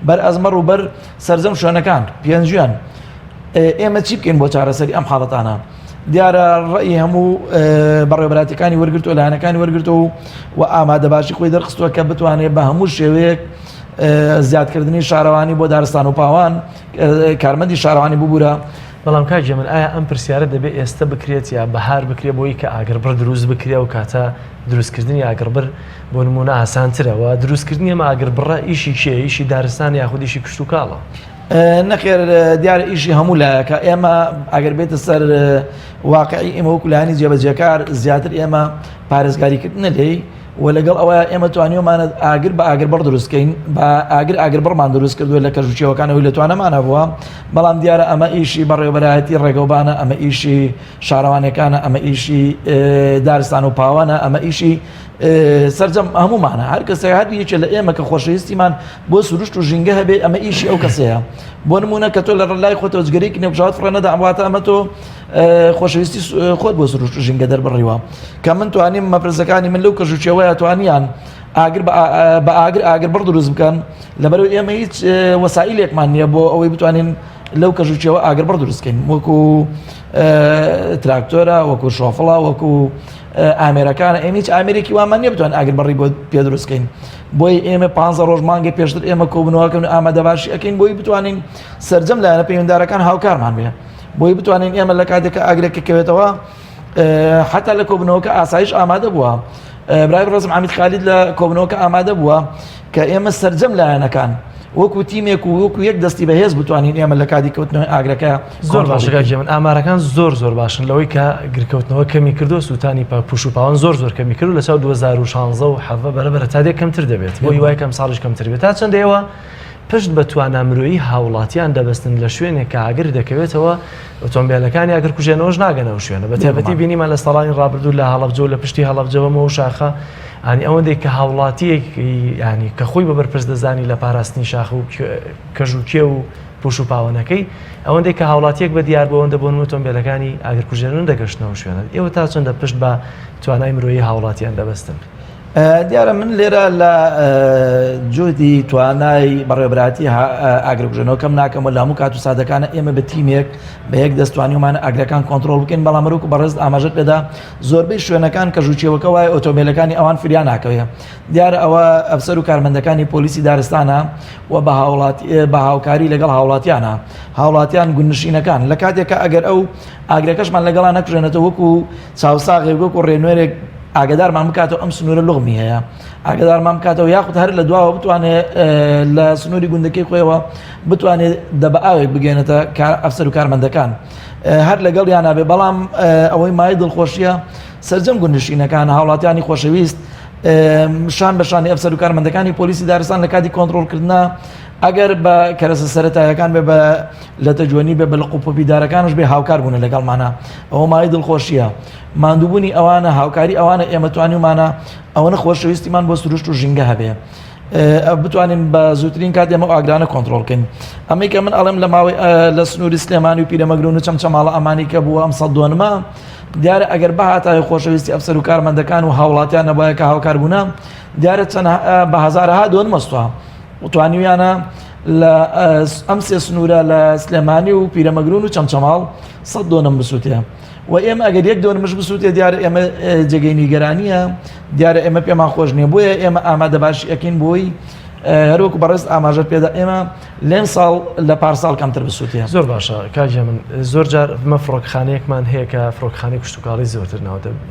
بەر ئەزمەڕ و بەر سەرجەم شوێنەکان پێنجویان ئێمە چی بکەین بۆ چارەسەری ئەم حاڵەتانە دیارە ڕێی هەموو بەڕێوەبەرایەتیەکانی وەرگرتووە لایەنەکانی وەرگرتووە و ئامادەباشی خۆی دەرخستووە کە بتوانێت بە هەموو شێوەیەک زیادکردنی شارەوانی بۆ دارستان و پاوان کارمەندی شارەوانی ببوورە. بەڵام کاک هێمن ئایا ئەم پرسیارە دەبێت ئێستە بکرێت یا بەهار بکرێت بۆی کە ئاگربڕ دروست بکرێ و کاتە دروستکردنی ئاگربڕ بۆ نموونە ئاسانترە و دروستکردنی ئەم ئاگربڕە ئیشی کێ ئیشی دارستان یاخود ئیشی کشتوکاڵە؟ نەخێر دیارە ئیشی هەموو لایەکە ئێمە ئەگەر بێتە سەر واقعی ئێمە وەکو لایەنی جێبەجێکار زیاتر ئێمە پارێزگاریکردنە لێی و لەگەڵ ئەوە ئێمە توانیومانە ئاگر بە ئاگر بڕ دروستکەین بە ئاگر ئاگر بڕمان دروست کردووە لە کەژ و کێوەکانەوەی لە توانەمانە بووە بەڵام دیارە ئەمە ئیشی بەڕێوەبەرایەتی ڕێگەوبانە ئەمە ئیشی شارەوانەکانە ئەمە ئیشی دارستان و پاوانە ئەمە ئیشی سەرجەم هەموومانە هەر کەسێک هەر یەکێ لە ئێمە کە خۆشەویستیمان بۆ سروشت و ژینگە هەبێ ئەمە ئیشی ئەو کەسەیە بۆ نمونە کە تۆ لە لای خۆتەوە جگەرێکی نەکوژاوت فڕێ نەدا واتە ئەمە تۆ خۆشەویستی خۆت بۆ سروشت و ژینگە دەربڕیوە کە من توانیم مەفرەزەکانی من لەو کەژ و کێوەیە توانیان ئاگر بە ئاگر ئاگر بڕ دروست بکەن لەبەرەوە ئێمە هیچ وەسائیلێکمان نییە بۆ ئەوەی بتوانین لەو کەژ و کێوە ئاگر بڕ دروستکەین وەکو تراکتۆرە وەکو شۆفڵە وەکو ئامێرەکانە ئێمە هیچ ئامێرێکی وامان نییە بتوان ئاگر بەڕی بۆ پێ دروستکەین بۆی ئێمە پ ڕۆژ مانگی پێشتر ئێمە کۆبنەوەکەن و ئامادەباشی ئەەکەین بۆی بتوانین سرجەم لایەنە پەیوەندارەکان هاوکارمان بێ بۆی بتوانین ئێمە لە کاتێک کە ئاگرێکە کەوێتەوە حتا لە کۆبنەوەکە ئاسایش ئامادە بووە برای ڕزم عامید خالید لە کۆبنەوەکە ئامادە بووە کە ئێمە سەرجەم لایەنەکان وەکو تیمێک و وەکو یەک دەستی بەهێز بتوانین ئێمە لە کاتی کەوتنەوەی ئاگرەکە زۆر باشە کاک هێمن ئامارەکان زۆر زۆر باشن لەوەی کە گرکەوتنەوە کەمی کردو سووتانی پا پوش و پاوان زۆر زۆر کەمی کرد لە چاو 2016 و 17 بەرە بەرە تا دێ کەمتر دەبێت بۆ هیوای کەم ساڵیش کەمتر بێت تا چەند ئێوە پشت بە توانا مرۆیی هاوڵاتیان دەبەستن لە شوێنێک کە ئاگر دەکەوێتەوە ئۆتۆمبیلەکانی ئاگرکوژێنەوەش ناگەنە ئەو شوێنە بە تایبەتی بینیمان لە ساڵانی ڕابردوو لە هەڵەبجە و لە پشتی هەڵەبجەوە مەوە شاخە ینی ئەوەندێک کە هاوڵاتیەک ینی کە خۆی بە بەرپرس دەزانی لە پاراستنی شاخ و کەژ و کێو و پوش و پاوەنەکەی ئەوەندێک کە هاوڵاتیەک بە دیار بۆ ئەوەندە بۆن ئۆتۆمبیلەکانی ئاگرکوژێنن دەگەشتنەوە شوێنە ئێوە تا چەندە پشت بە توانای مرۆیی هاوڵاتیان دەبەستن؟ دیارە من لێرە لە جوهدی توانای بەڕێوەبەرایەتی ئاگرکوژێنەوە کەم ناکەم و لە هەموو کات و ساتەکانە ئێمە بە تیمێک بە یەک دەست توانیومانە ئاگرەکان کۆنترۆڵ بکەین بەڵام هەروەکو بەڕێزت ئاماژەت پێدا زۆربەی شوێنەکان کە ژووچێوەکە وایە ئۆتۆمبیلەکانی ئەوان فریا ناکەوێ دیارە ئەوە ئەفسەر و کارمەندەکانی پۆلیسی دارستانە و بە هاوڵاتی بە هاوکاری لەگەڵ هاوڵاتیانە هاوڵاتیان گوندنشینەکان لە کاتێکە ئەگەر ئەو ئاگرەکەشمان لەگەڵا نەکوژێنێتەوە وەکو چاوساغێک وەکو ڕێنوێرێک ئاگدارمان بکاتەوە ئەم سنوورە لوغمی هەیە ئاگدارمان بکاتەوە یاخود هەر لە دواوە بتوانێت لە سنووری گوندەکەی خۆیەوە بتوانێت دەبە ئاوێک بگەێنێتە ئەفسەر و کارمەندەکان هەر لەگەڵ یانابێ بەڵام ئەوەی مای دڵخۆشیە سرجەم گوندنشینەکان هاوڵاتیانی خۆشەویست. شان بە شانی ئەفسەر و کارمەندەکانی پۆلیسی دارستان لە کاتی کۆنترۆڵکردنا ئەگەر بە کەرەسە سەرەتایەکان بێ بە لەتە جوێنی بێ بە لق و پۆپی دارەکانش بێ هاوکار بوونە لەگەڵمانە ئەوە مایەی دڵخۆشیە ماندووبوونی ئەوانە هاوکاری ئەوانە ئێمە توانیومانە ئەوەنە خۆشەویستیمان بۆ سروشت و ژینگە هەبێ بتوانین بە زووترین کات ئێمە ئاگرانە کۆنترۆڵ کەین ئەمەی کە من ئەڵێم لە ماوەی لە سنووری سلێمانی و پیرەمەگرون و چەمچەماڵە ئەمانی کە بووە ئەم سەد دۆنمە دیارە ئەگەر بەهاتایە خۆشەویستی ئەفسەر و کارمەندەکان و هاوڵاتیان نەبایە کە هاوکار بوونە دیارە چەند بە هەزارەها دۆنمە سوتا و توانیویانە لە ئەم سێ سنوورە لە سلێمانی و پیرەمەگرون و چەمچەماڵ سەد دۆنم بسووتێ و ئێمە ئەگەر یەک دۆنمش بسووتێ دیارە ئێمە جێگەی نیگەرانیە دیارە ئێمە پێمان خۆش نییە بۆیە ئێمە ئامادە باشی ئەکەین بۆی هەروەکو بەڕێز ئاماژە پێدا ئێمە لەم ساڵ لە پارساڵ کەمتر بسووتێ. زۆر باشە کاک هێمن زۆر جار مە فڕۆکخانەیەکمان هەیە کە فڕۆکخانەی کشتوکاڵی زۆرتر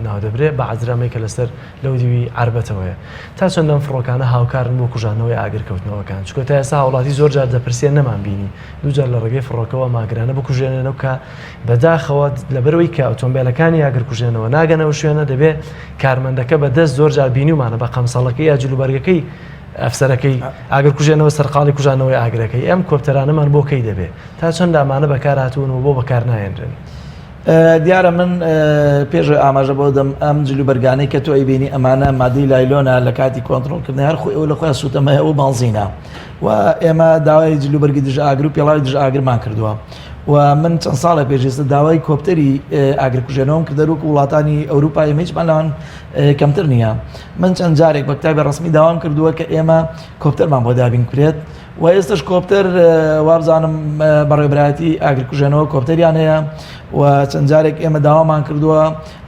ناودەبرێ بە عەجرامەی کە لەسەر لەو دیوی عەربەتەوەیە تا چەند ئەم فڕۆکانە هاوکارن بۆ کوژاندنەوەی ئاگرکەوتنەوەکان چونکە تا ئێستا هاوڵاتی زۆر جار دەپرسێ نەمان بینی دووجار لە ڕێگەی فڕۆکەوە ئەم ئاگرانە بکوژێنێنەوە کە بەداخەوە لەبەرەوەی کە ئۆتۆمبیلەکانی ئاگرکوژێنەوە ناگەنەوە شوێنە دەبێ کارمەندەکە بە دەست زۆر جار بینیومانە بە قەمسەڵەکەی یا جلوبەرگەکەی ئەفسەرەکەی ئاگرکوژێنەوە سەرقاڵی کوژانەوەی ئاگرەکەی ئەم کۆپتەرانەمان بۆ کەی دەبێ تا چەند ئەمانە بەکار هاتوون و بۆ بەکار نایەنرێن؟ دیارە من پێش ئاماژە بۆ دەم ئەم جلوبەرگانەی کە تۆ ئەیبینی ئەمانە مادەی لایلۆنە لە کاتی کۆنترۆڵکردنی هەر خۆی ئەو لە خۆیان سوتەمەیە و بانزینە و ئێمە داوای جلوبەرگی دژ ئاگر و پێڵاوی دژ ئاگرمان کردووە و من چەند ساڵێ پێش ئێستا داوای کۆپتەری ئاگرکوژێنەوەم کرد وەکو وڵاتانی ئەوروپا ئێمە هیچمان لەوان کەمتر نییە من چەند جارێک بە کتابی ڕسمی داوام کردووە کە ئێمە کۆپتەرمان بۆ دابین کرێت و ئێستش کۆپتەر وابزانم بەڕێبرایەتی ئاگرکوژێنەوە کۆپتەریان هەیە و چەند جارێک ئێمە داوامان کردووە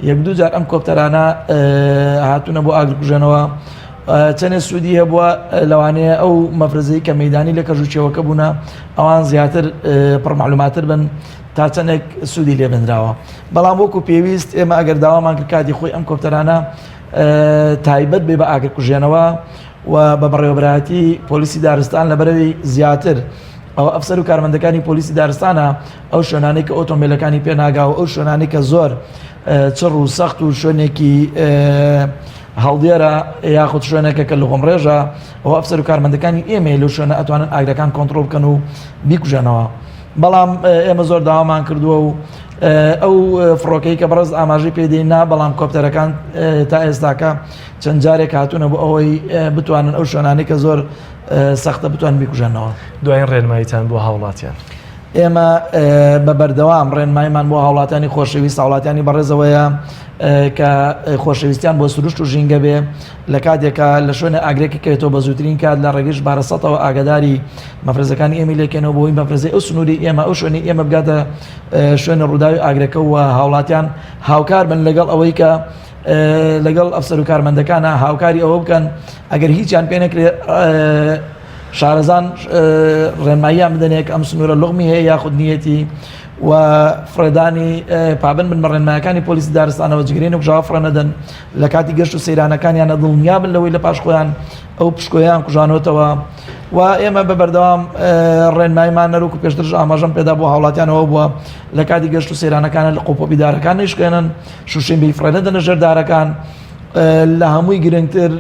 یەک دوو جار ئەم کۆپتەرانە هاتوونە بۆ ئاگرکوژێنەوە چەندێ سوودی هەبووە لەوانەیە ئەو مەفرەزەی کە مەدانی لە کەژ و چێوەکە بوونە ئەوان زیاتر پڕمعلوماتر بن تا چەندێک سوودی لێ بنراوە بەڵام وەکو پێویست ئێمە ئەگەر داوامان کرد کاتی خۆی ئەم کۆپتەرانە تایبەت بێ بە ئاگرکوژێنەوە و بە بەڕێوەبەرایەتی پۆلیسی دارستان لەبەرەوەی زیاتر ئەوە ئەفسەر و کارمەندەکانی پۆلیسی دارستانە ئەو شوێنانەی کە ئۆتۆمبیلەکانی پێناگا و ئەو شوێنانەی کە زۆر چڕ و سەخت و شوێنێکی هەڵدێرە یاخود شوێنێکە کە لغمڕێژە ئەو ئەفسەر و کارمەندەکانی ئێمە لەو شوێنە ئەتوانن ئاگرەکان کۆنترۆڵ بکەن و بیکوژێنەوە بەڵام ئێمە زۆر داوامان کردووە و ئەو فڕۆکەی کە بەڕێز ئاماژەی پێدەین نا بەڵام کۆپتەرەکان تا ئێستاکە چەند جارێک هاتوونە بۆ ئەوەی بتوانن ئەو شوێنانەی کە زۆر سەختە بتوان بیکوژێنەوە. دوایین ڕێنماییتان بۆ هاوڵاتیان؟ ئێمە بە بەردەوام ڕێنماییمان بۆ هاوڵاتیانی خۆشەویست هاوڵاتیانی بەڕێزەوەیە کە خۆشەویستیان بۆ سروشت و ژینگە بێ لە کاتێکا لە شوێنە ئاگرێکی کەوێتەوە بە زووترین کات لە ڕێگەی ژمارە سەتەوە ئاگاداری مەفرەزەکانی ئێمەی لێکەنەوە بۆی مەفرەزەی ئەو سنووری ئێمە ئەو شوێنی ئێمە بگاتە شوێنە ڕووداوی ئاگرەکە و هاوڵاتیان هاوکار بن لەگەڵ ئەوەی کە لەگەڵ ئەفسەر و کارمەندەکانە هاوکاری ئەوە بکەن ئەگەر هیچیان پێ نەکرێت شارەزان ڕێنماییان بدەنێک ئەم سنوورە لغمی هەیە یاخود نیەتی و فڕێدانی پابند بن بە ڕێنمایەکانی پۆلیسی دارستانەوە جگرین و کوژاوە فڕێ نەدەن لە کاتی گەشت و سەیرانەکانیانە دڵنیا بن لەوەی لە پاش خۆیان ئەو پشکۆیان کوژانەوەتەوە و ئێمە بە بەردەوام ڕێنماییمان نەروک و پێشترش ئاماژەم پێدا بۆ هاوڵاتیانەوە بووە لە کاتی گەشت و سەیرانەکانە لە قۆپۆپی دارەکان نەیشکێنن شوشەی بی فڕێ نەدەنە ژێر دارەکان لە هەمووی گرنگتر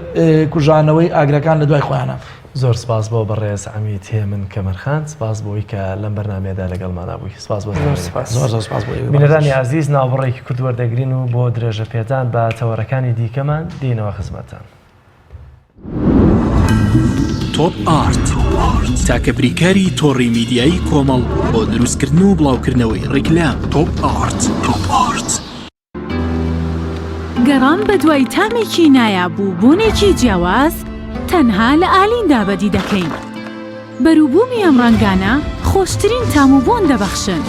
کوژانەوەی ئاگرەکان لە دوای خۆیانە. زۆر سپاس بۆ بەڕێز عەمید هێمن کەمەرخان سپاس بۆی کە لەم بەرنامەیەدا لەگەڵمانا بووی سپاس بۆ زۆر سپاس زۆر زۆر سپاس بۆ ئێوەی بینەرانی ئازیز ناوبڕێکی کورت وەردەگرین و بۆ درێژە پێدان بە تەوەرەکانی دیکەمان دێینەوە خزمەتتان. تۆپ ئارت تاکە بریکاری تۆڕی میدیایی کۆمەڵ بۆ دروستکردن و بڵاوکردنەوەی ڕیکلام تۆپ ئارت تۆپ ئارت. گەڕان بەدوای تامێکی نایاب و بۆنێکی جیاواز تەنها لە ئالیندا بەدی دەکەین. بەروبوومی ئەم ڕەنگانە خۆشترین تام و بۆن دەبەخشن.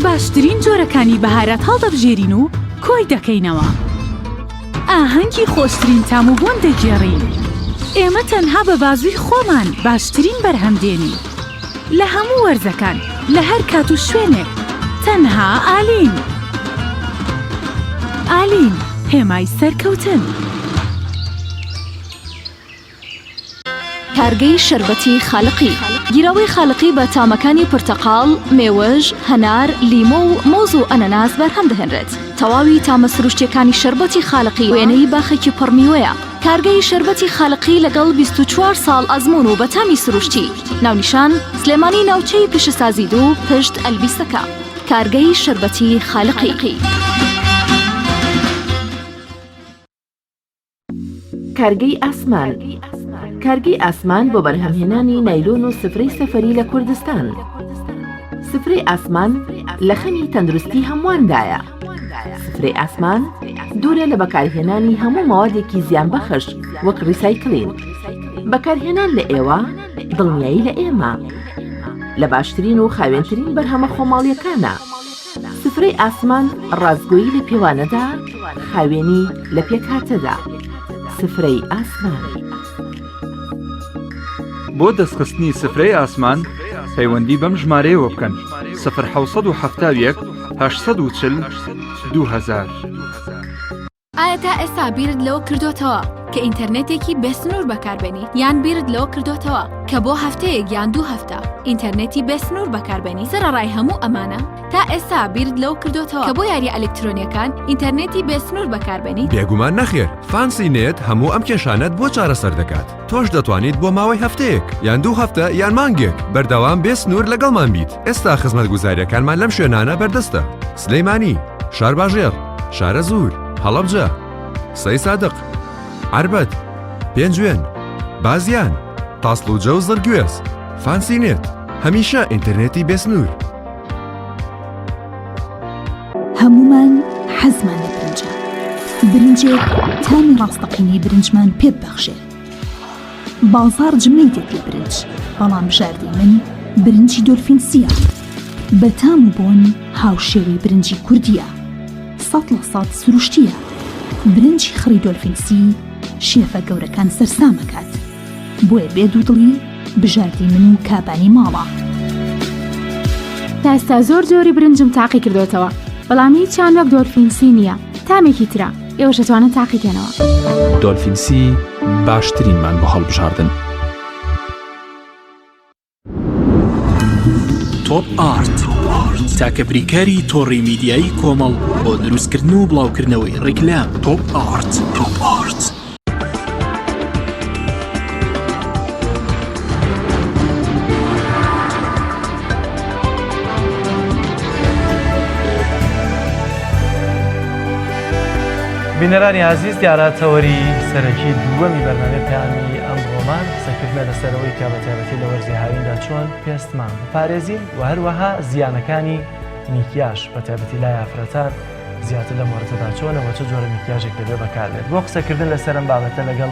باشترین جۆرەکانی بەهارات هەڵدەبژێرین و کۆی دەکەینەوە. ئاهەنگی خۆشترین تام و بۆن دەگێڕین. ئێمە تەنها بە بازووی خۆمان باشترین بەرهەم دێنین. لە هەموو وەرزەکان، لە هەر کات و شوێنێک، تەنها ئالین. ئالین، هێمای سەرکەوتن. کارگەی شەربەتی خالقی. گیراوەی خالقی بە تامەکانی پرتەقاڵ، مێوژ، هەنار، لیمۆ و مۆز و ئەنەناس بەرهەم دەهێنرێت. تەواوی تامە سروشتییەکانی شەربەتی خالقی وێنەی باخێکی پڕ میوەیە. کارگەی شەربەتی خالقی لەگەڵ 24 ساڵ ئەزموون و بەتامی سروشتی ناونیشان سلێمانی ناوچەی پیشەسازی دوو پشت ئەلبیسەکە کارگەی شەربەتی خالقی. کارگەی ئاسمان کارگەی ئاسمان بۆ بەرهەمهێنانی نایلۆن و سفرەی سەفەری لە کوردستان سفرەی ئاسمان لە خەمی تەندروستی هەموواندایە سفرەی ئاسمان دوورە لە بەکارهێنانی هەموو مەوادێکی زیانبەخش وەک ڕیسایکلین بەکارهێنان لە ئێوە دڵنیایی لە ئێمە لە باشترین و خاوێنترین بەرهەمە خۆماڵیەکانە. سفرەی ئاسمان ڕاستگۆیی لە پێوانەدا، خاوێنی لە پێکهاتەدا. سفرەی ئاسمان. بۆ دەستخستنی سفرەی ئاسمان پەیوەندی بەم ژمارەیەوە بکەن، سفر 771 840 2000. ئایا تا ئێستا بیرت لەوە کردۆتەوە کە ئینتەرنێتێکی بێسنوور بەکاربێنیت؟ یان بیرت لەوە کردۆتەوە کە بۆ هەفتەیەک یان دوو هەفتە ئینتەرنێتی بێسنوور بەکاربێنیت؟ سەرەڕای هەموو ئەمانە، تا ئێستا بیرت لەوە کردۆتەوە کە بۆ یارییە ئەلکترۆنییەکان ئینتەرنێتی بێسنوور بەکاربێنیت؟ بێگومان نەخێر، فانسی نێت هەموو ئەم کێشانەت بۆ چارەسەر دەکات، تۆش دەتوانیت بۆ ماوەی هەفتەیەک، یان دوو هەفتە، یان مانگێک بەردەوام بێ سنوور لەگەڵمان بیت، ئێستا خزمەتگوزارییەکانمان لەم شوێنانە بەردەستە، سلێمانی، شارباژێڕ، شارەزوور، هەڵەبجە، سەیسادق، عەربەت، پێنجوێن، بازیان، تاسڵوجە و زڕگوێز. فانسی نێت، هەمیشە ئینتەرنێتی بێسنوور. هەموومان حەزمان لە برنجە، برنجێک تامی ڕاستەقینەی برنجمان پێ ببەخشێ. بازاڕ جمەی دێت لە برنج، بەڵام بژاردەی من برنجی دۆلفین سییە. بە تام و بۆن هاوشێوەی برنجی کوردییە. 100% سروشتییە. برنجی خڕی دۆلفین سی شێفە گەورەکان سەرسام ئەکات. بۆیە بێ دوودڵی بژاردەی من و کابانی ماڵە. تا ئێستا زۆر جۆری برنجم تاقی کردۆتەوە بەڵام هیچیان وەک دۆلفین سی نییە تامێکی ترە ئێوەش ئەتوانن تاقیکەنەوە. دۆلفین سی باشترینمان بۆ هەڵبژاردن. تۆپ ئارت تاکە بریکاری تۆڕی میدیایی کۆمەڵ بۆ دروستکردن و بڵاوکردنەوەی ڕیکلام تۆپ ئارت تۆپ ئارت. بینەرانی ئازیز دیارە تەوەری سەرەکی دووەمی بەرنامەی پەیامی ئەمڕۆمان قسەکردنە لەسەرەوەی کە بە تایبەتی لە وەرزی هاویندا چۆن پێستمان بپارێزین و هەروەها زیانەکانی میکیاژ بە تایبەتی لای ئافرەتان زیاتر لەم وەرزەدا چۆنە و چ جۆرە میکیاژێک دەبێت بەکاربێت بۆ قسەکردن لەسەر ئەم بابەتە لەگەڵ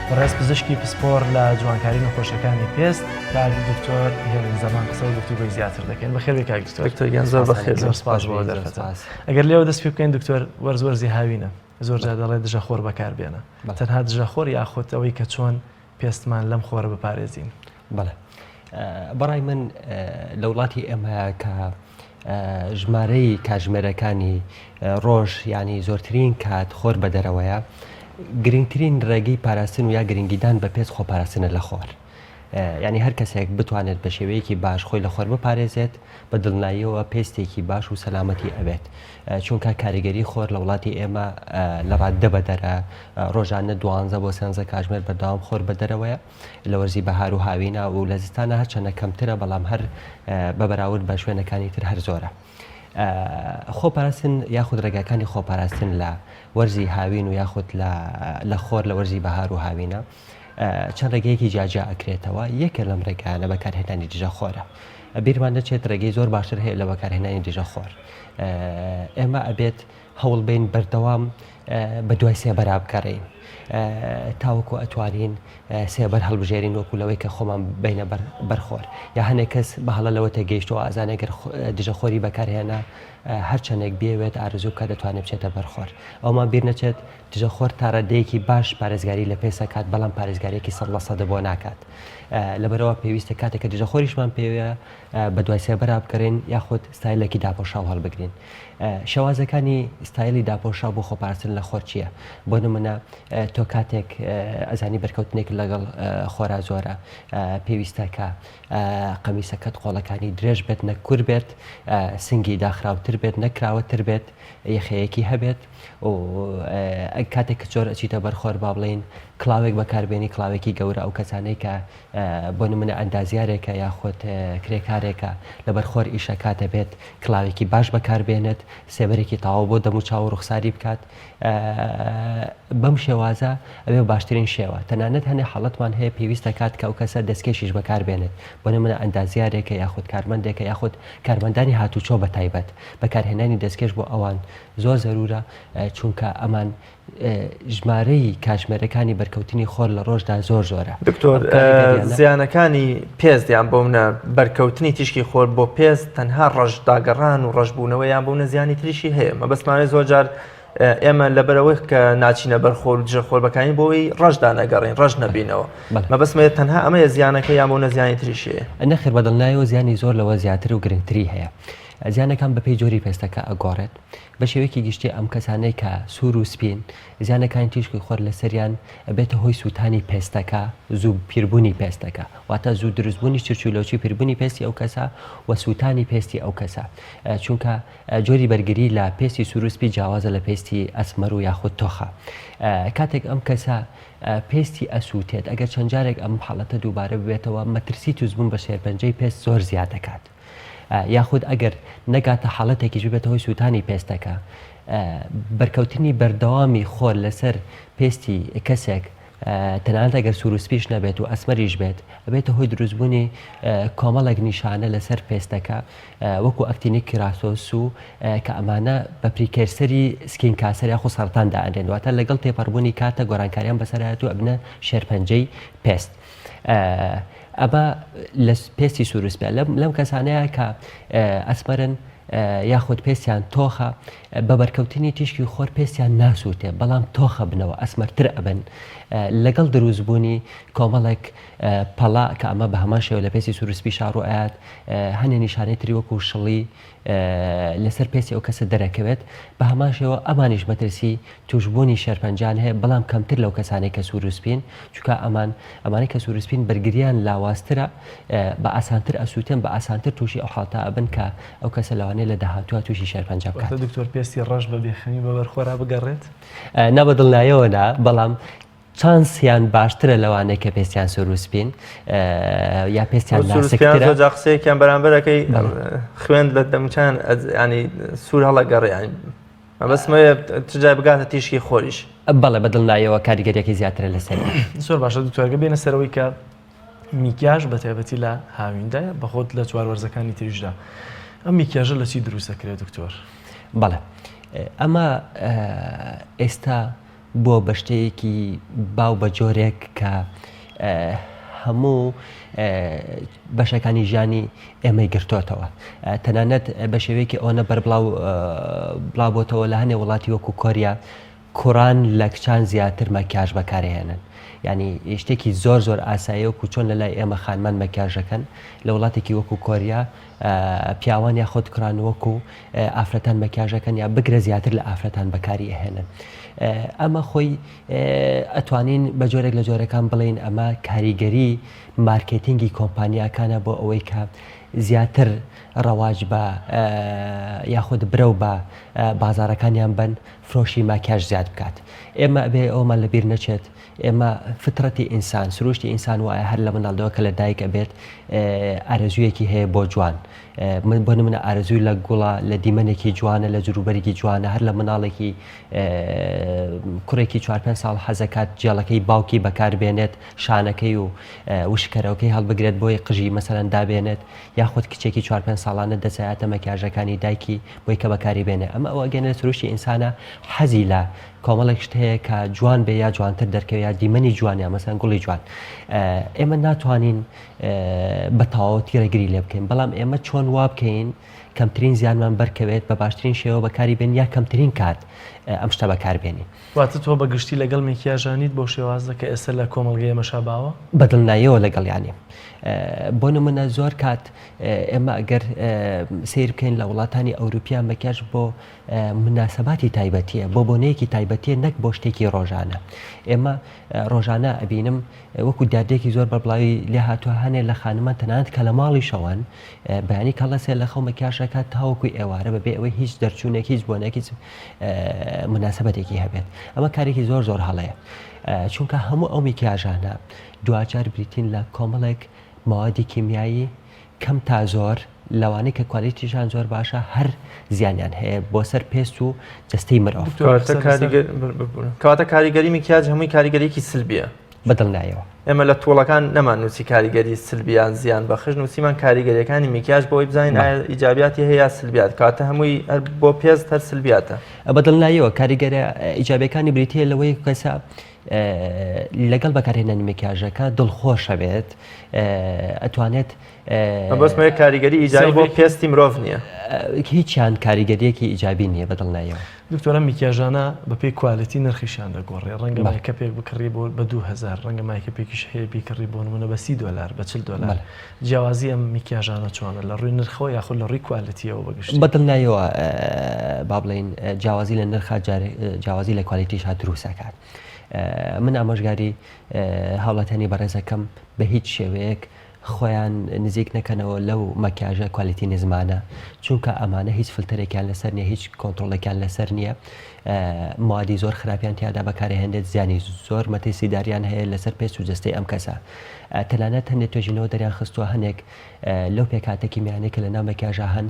بەڕێز پزیشکی پسپۆر لە جوانکاری نەخۆشیەکانی پێست کاک دکتۆر هێمن زەمان قسە و گفتوگۆی زیاتر دەکەین بەخێربێی کاک دکتۆر دکتۆر گیان زۆر بەخێر زۆر سپاس بۆ دەرفەتە ئەگەر لێوە دەست پێ بکەین دکتۆر وەرز وەرزی هاوینە زۆر جار دەڵێ دژە خۆر بەکار بێنە تەنها دژە خۆر یاخود ئەوەی کە چۆن پێستمان لەم خۆرە بپارێزین؟ بەڵێ بەڕای من لە وڵاتی ئێمە کە ژمارەی کاتژمێرەکانی ڕۆژ ینی زۆرترین کات خۆر بە دەرەوەیە گرنگترین ڕێگەی پاراستن و یا گرنگیدان بە پێست خۆپاراستنە لە خۆر. یانی هەر کەسێک بتوانێت بە شێوەیەکی باش خۆی لە خۆر بپارێزێت بە دڵناییەوە پێستێکی باش و سەلامەتی ئەبێت چونکە کاریگەری خۆر لە وڵاتی ئێمە لە ڕاددە بەدەرە ڕۆژانە دوانزە بۆ سێنزە کاژمێر بەردەوام خۆر بەدەرەوەیە لە وەرزی بەهار و هاوینە و لە زستانە هەرچەندە کەمترە بەڵام هەر بە بەراورد بە شوێنەکانی تر هەر زۆرە. خۆپاراستن یاخود ڕێگاکانی خۆپاراستن لە وەرزی هاوین و یاخود لە خۆر لە وەرزی بەهار و هاوینە چەند ڕێگەیەکی جیاجیا ئەکرێتەوە، یەکێ لەم ڕێگایانە بەکارهێنانی دژە خۆرە. بیرمان نەچێت ڕێگەی زۆر باشتر هەیە لە بەکارهێنانی دژە خۆر. ئێمە ئەبێت هەوڵ بین بەردەوام بە دوای سێبەرا بگەڕێین تاوەکو ئەتوانین سێبەر هەڵبژێرین وەکو لەوەی کە خۆمان بینە بەرخۆر یا هەنێک کەس بە هەڵە لەوە تێگەیشتەوە ئازانێ گەر دژە خۆری بەکارهێنا هەرچەندێک بێوێت ئارزوو بکات دەتوانێت بچێتە بەرخۆر ئەومان بیر نەچێت دژەخۆر تا ڕادەیەکی باش پارێزگاری لە پێست ئەکات، بەڵام پارێزگارییەکی سەد لە سەدە بۆ ناکات. لەبەرئەوە پێویستە کاتێک کە دژەخۆریشمان پێوەیە بەدوای سێبەرا بگەڕێین یاخود ستایلێکی داپۆشاو هەڵبگرین. شێوازەکانی ستایلی داپۆشاو بۆ خۆپاراستن لە خۆر چییە؟ بۆ نمونە تۆ کاتێک ئەزانی بەرکەوتنێک لەگەڵ خۆرا زۆرە پێویستە کە قەمیسەکەت قۆڵەکانی درێژ بێت نەک کور بێت، سنگی داخراوتر بێت نەک کراوەتر بێت، یەخەیەکی هەبێت. و کاتێک کە زۆر ئەچیتە بەر خۆر با بڵێین کڵاوێک بەکاربێنی کڵاوێکی گەورە ئەو کەسانەی کە بۆ نمونە ئەندازیارێکە یاخود کرێکارێکە لەبەر خۆر ئیشەکات دەبێت کڵاوێکی باش بەکاربێنێت سێبەرێکی تەواو بۆ دەموچاو و ڕوخساری بکات بەم شێوازە ئەوێ باشترین شێوە تەنانەت هەنێ حاڵەتمان هەیە پێویست دەکات کە ئەو کەسە دەستکێشیش بەکاربێنێت بۆ نمونە ئەندازیارێکە یاخود کارمەندێکە یاخود کارمەندانی هاتوچۆ بە تایبەت بەکارهێنانی دەستکێش بۆ ئەوان زۆر زەرورە چونکە ئەمان ژمارەی کاتژمێرەکانی بەرکەوتنی خۆر لە ڕۆژدا زۆر زۆرە. دکتۆر زیانەکانی پێست یان بۆ منە بەرکەوتنی تیشکی خۆر بۆ پێست تەنها ڕەش داگەڕان و ڕەشبوونەوە یان بۆ منە زیانی تریشی هەیە مەبەستمانێ زۆر جار ئێمە لەبەرەوەی کە ناچینە بەر خۆر و دژە خۆر بەکانی بۆی ڕەش دانەگەڕین ڕەش نەبینەوە مەبەستمە تەنها ئەمەیە زیانەکە یان بۆ نە زیانی تریشی هەیە؟ نەخێر بەدڵنیایەوە زیانی زۆر لەوە زیاتر و گرنگتری هەیە. زیانەکان بەپێی جۆری پێستەکە ئەگۆڕێت. بە شێوەیەکی گشتی ئەم کەسانەی کە سوور و سپین، زیانەکانی تیشکی خۆر لەسەریان ئەبێتە هۆی سووتانی پێستەکە، زوو پیربوونی پێستەکە، واتە زوو دروستبوونی چرچولۆچی پیربوونی پێستی ئەو کەسە و سووتانی پێستی ئەو کەسە، چونکە جۆری بەرگری لە پێستی سوور و سپی جیاوازە لە پێستی ئەسمەر و یاخود تۆخە. کاتێک ئەم کەسە پێستی ئەسووتێت، ئەگەر چەند جارێک ئەم حاڵەتە دووبارە ببێتەوە، مەترسی تووشبوون بە شێرپەنجەی پێست زۆر زیاد دەکات. یاخود ئەگەر نەگاتە حاڵەتێکیش ببێتە هۆی سووتانی پێستەکە. بەرکەوتنی بەردەوامی خۆر لەسەر پێستی کەسێک تەنانەت ئەگەر سوور و سپیش نەبێت و ئەسمەریش بێت ئەبێتە هۆی دروستبوونی کۆمەڵێک نیشانە لەسەر پێستەکە وەکو actinic keratosis و کە ئەمانە بە precursor ی skin cancer یاخود سەرەتان دائەنرێن واتە لەگەڵ تێپەڕبوونی کاتە گۆڕانکاریان بەسەرایەت و ئەبنە شێرپەنجەی پێست. ئەمە لە پێستی سوورسپە لەم کەسانەیە کە ئەسمەرن یاخود پێستیان تۆخە بە بەرکەوتنی تیشکی خۆر پێستیان ناسووتێ بەڵام تۆخە بنەوە ئەسمەرتر ئەبن لەگەڵ دروستبوونی کۆمەڵێک پەڵا کە ئەمە بە هەمان شێوە لە پێستی سوورسپی شاڕوو ئەیات هەنێ نیشانەی تری وەکو شڵی لەسەر پێستی ئەو کەسە دەرەکەوێت، بە هەمان شێوە ئەمانیش مەترسی تووشبوونی شێرپەنجەیان هەیە بەڵام کەمتر لەو کەسانەی کە سوور و سپین، چونکە ئەمان ئەمانەی کە سوور و سپین بەرگریان لاوازترە بە ئاسانتر ئەسووتێن بە ئاسانتر تووشی ئەو حاڵەتە ئەبن کە ئەو کەسە لەوانەیە لە داهاتووە تووشی شێرپەنجە بکات. واتە دکتۆر پێستی ڕەش بە بێخەمی بە بەر خۆرا بگەڕێت؟ نا بە دڵنیایەوە نا، بەڵام چانسیان باشترە لەوانەی کە پێستیان سوور و سپین یا پێستیان ناسکترە. زۆر جار قسەیەکیان بەرامبەرەکەی خوێند لە دەموچان ینی سوور هەڵەگەڕێ ینی مەبەستمەوەیە چ جای بگاتە تیشکی خۆریش. بەڵێ بە دڵنایەوە کاریگەریەکەی زیاترە لەسەری. زۆر باشە دکتۆر گەر بێینە سەرەوەی کە میکیاژ بە تایبەتی لە هاویندا بەخۆت لە چوار وەرزەکانی تریشدا ئەم میکیاژە لە چی دروست دەکرێت دکتۆر؟ بەڵێ ئەمە ئێستا بووە بە شتەیەکی باو بە جۆرێک کە هەموو بەشەکانی ژیانی ئێمەی گرتۆتەوە تەنانەت بە شێوەیەکی ئەوەنە بەربڵاو بڵاو بۆتەوە لە هەنێ وڵاتی وەکو کۆریا کوڕان لە کچان زیاتر مەکیاژ بەکارهێنن ینی شتێکی زۆر زۆر ئاسایی وەکو چۆن لە لای ئێمە خانمان مەکیاژەکەن لە وڵاتێکی وەکو کۆریا پیاوان یاخود کوڕان وەکو ئافرەتان مەکیاژەکەن یا بگرە زیاتر لە ئافرەتان بەکاری ئەهێنن ئەمە خۆی ئەتوانین بە جۆرێک لە جۆرەکان بڵین ئەمە کاریگەری مارکێتینگی کۆمپانیاکانە بۆ ئەوەی کە زیاتر ڕەواج بە یاخود برەو بە بازارەکانیان بن فرۆشی ماکیاژ زیاد بکات ئێمە ئەبێ ئەومان لەبیر نەچێت ئێمە فترەتی ئینسان، سروشتی ئینسان وایە هەر لە منداڵیەوە کە لە دایک ئەبێت ئارەزوویەکی هەیە بۆ جوان. من بۆ نمونە ئارەزووی لە گوڵە، لە دیمەنێکی جوانە، لە جلوبەرگی جوانە، هەر لە منداڵێکی کوڕێکی چوار پێنج ساڵ حەزەکات جێڵەکەی باوکی بەکار بێنێت، شانەکەی و وشکەرەوەکەی هەڵبگرێت بۆی قژی مەسەلەن دابێنێت، یاخود کچێکی چوار پێنج ساڵانە دەچایەتە مەکیاژەکانی دایکی بۆی کە بەکاری بێنێ. ئەمە ئەوە ئەگەیەنێت سروشتی ئینسانە حەزی لە کۆمەڵێک شت هەیە کە جوان بێ یا جوانتر دەرکەوێ یا دیمەنی جوان یا مەسەن گوڵی جوان ئێمە ناتوانین بە تەواوەتی ڕێگری لێ بکەین بەڵام ئێمە چۆن وا بکەین کەمترین زیانمان بەرکەوێت بە باشترین شێوە بەکاری بێن یا کەمترین کات ئەم شتە بەکاربێنین. واتە تۆ بە گشتی لەگەڵ مێکیاژانیت بەو شێوازە کە ئێستا لە کۆمەڵگەی ئێمەشا باوە؟ بە دڵنیاییەوە لەگەڵیانیم. بۆ نمونە زۆر کات ئێمە ئەگەر سەیر بکەین لە وڵاتانی ئەوروپیا مەکیاژ بۆ موناسەباتی تایبەتیە بۆ بۆنەیەکی تایبەتیە نەک بۆ شتێکی ڕۆژانە ئێمە ڕۆژانە ئەبینم وەکو دیاردەیەکی زۆر بەربڵاوی لێ هاتووە هەنێ لە خانمان تەنانەت کە لە ماڵی شەوان بەیانی کەڵەسێ لە خەو مەکیاژەکات تاوەکو ئێوارە بەبێ ئەوەی هیچ دەرچوونێک هیچ بۆنێک هیچ مناسبەتێکی هەبێت ئەمە کارێکی زۆر زۆر هەڵەیە. چونکە هەموو ئەو میکیاژانە دواجار بریتین لە کۆمەڵێک مەوادی کیمیایی کەم تا زۆر لەوانەی کە کوالیتیشان زۆر باشە هەر زیانیان هەیە بۆ سەر پێست و جەستەی مرۆڤ. کەواتە کاریگەری میکیاج هەمووی کاریگەریەکی سلبیە. بەدڵنیایەوە. ئێمە لە توڵەکان نەمان نووسی کاریگەری سلبی یان زیان بەخش نووسیمان کاریگەریەکانی میکیاج بۆی بزانین ئایا ئیجابیاتی هەیە یا سلبیات کاتە هەمووی هەر بۆ پێست هەر سلبیاتە. بەدڵنیایەوە کاریگەرە ئیجابیەکانی بریتیە لەوەی کەسە لەگەڵ بەکارهێنانی مکیاژەکە دڵخۆشە بێت ئەتوانێت مەبەستمە کاریگەری ئیجابی بۆ پێستی مرۆڤ نییە. هیچیان کاریگەریەکی ئیجابی نییە بەدڵنیایەوە. دکتۆر ئەم میکیاژانە بەپێی quality نرخیشیان دەگۆڕێ ڕەنگە مایکەپێک بکڕی بۆ بە 2000 ڕەنگە مایکەپێکیش هەیە بیکڕی بۆ نمونە بە 30 دۆلار بە 40 دۆلار جیاوازی ئەم میکیاژانە چۆنە لە ڕووی نرخەوە یاخود لە ڕووی quality یەوە بەگشتی؟ بەدڵنیایەوە با بڵێین جیاوازی لە نرخا جیاوازی لە quality شا دروست ئەکات من ئامۆژگاری هاوڵاتیانی بەڕێزەکەم بە هیچ شێوەیەک خۆیان نزیک نەکەنەوە لەو مەکیاژە quality نزمانە چونکە ئەمانە هیچ فلتەرێکیان لەسەر نیە هیچ کۆنترۆڵێکیان لەسەر نییە موادی زۆر خراپیان تیادا بەکارهێنێت زیانی زۆر مەترسیداریان هەیە لەسەر پێست و جەستەی ئەم کەسە تەنانەت هەندێک توێژینەوە دەریان خستووە هەنێک لەو پێکهاتە کیمیانەی کە لەناو مەکیاژا هەن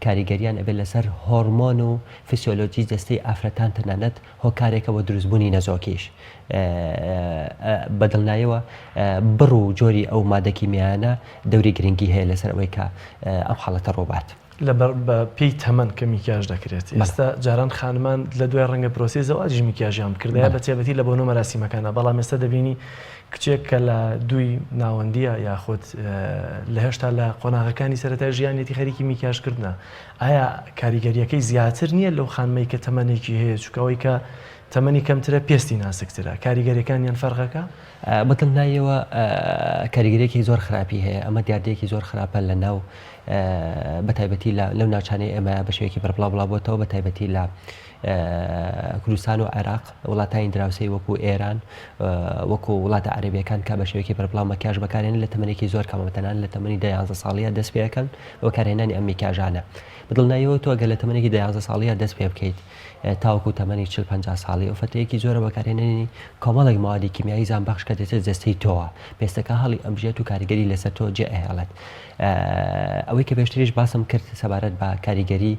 کاریگەریان ئەبێت لەسەر هۆرمۆن و فسیۆلۆجی جەستەی ئافرەتان تەنانەت هۆکارێکە بۆ دروستبوونی نەزۆکیش. بە دڵنیایەوە بڕ و جۆری ئەو مادە کیمیایانە دەوری گرنگی هەیە لەسەر ئەوەی کە ئەم حاڵەتە ڕووبات. لە بە پێی تەمەن کە میکیاژ دەکرێت ئێستا جاران خانمان لە دوای ڕەنگە پرۆسەی زەواجیش میکیاژیان بکردایە بە تایبەتی لە بۆنە و مەراسیمەکانا بەڵام ئێستا دەبینی کچێک کە لە دووی ناوەندیە یاخود لە هێشتا لە قۆناغەکانی سەرەتای ژیانیەتی خەریکی میکیاژ کردنە ئایا کاریگەریەکەی زیاتر نییە لەو خانمەی کە تەمەنێکی هەیە چونکە ئەوەی کە تەمەنی کەمترە پێستی ناسکترە کاریگەریەکانیان فەرقەکە؟ بە دڵنیاییەوە کاریگەریەکی زۆر خراپی هەیە ئەمە دیاردەیەکی زۆر خراپە لە ناو بە تایبەتی لەو ناوچانەی ئێمە بە شێوەیەکی بەربڵاو بڵاو بۆتەوە بە تایبەتی لە کوردستان و عێراق وڵاتانی دراوسێی وەکو ئێران وەکو وڵاتە عەرەبیەکان کە بە شێوەیەکی بەربڵاو مەکیاژ بەکارێن لە تەمەنێکی زۆر کەمەوە تەنانەت لە تەمەنی دە یانزە ساڵیە دەست پێ ئەکەن بەکارهێنانی ئەم میکیاژانە بەدڵنیاییەوە تۆ ئەگەر لە تەمەنێکی دە یانزە ساڵیە دەست پێ بکەیت تاوەکو تەمەنی چل 50 ساڵی ئەو فەترەیەکی زۆرە بەکارهێنانی کۆمەڵێک مەوادی کیمیایی زیانبەخش کە دێتە جەستەی تۆوە پێستەکە هەڵی ئەمژێت و کاریگەری لەسەر تۆ جێ ئەهێڵێت ئەوەی کە پێشتریش باسم کرد سەبارەت بە کاریگەری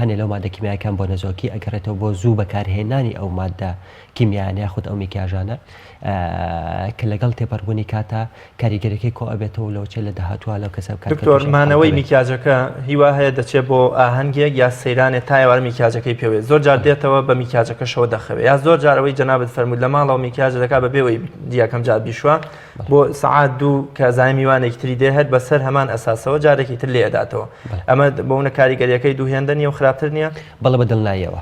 هەنێ لەو مادە کیمیایەکان بۆ نەزۆکی ئەگەڕێتەوە بۆ زوو بەکارهێنانی ئەو مادە کیمیایانە یاخود ئەو میکیاژانە کە لەگەڵ تێپەڕبوونی کاتا کاریگەرەکەی کۆ ئەبێتەوە لەوچێ لە داهاتووە لەو کەسە بکات دکتۆر مانەوەی میکیاجەکە هیوا هەیە دەچێت بۆ ئاهەنگێک یا سەیرانێ تا ئێوارە میکیاجەکەی پێوێت زۆر جار دێتەوە بە میکیاجەکەشەوە دەخەوێ یا زۆر جارەوەی جەنابت فەرموود لە ماڵەوە میکیاج دەکات بەبێ ئەوەی یەکەم جار بیشوە بۆ سەعات دوو کە زای میوانێکی تری دێ هەر بەسەر هەمان ئەساسەوە جارێکی تر لێ ئەداتەوە ئەمە بۆونە کاریگەریەکەی دوو هێندە نییە و خراپتر نییە؟ بەڵێ بە دڵناییەوە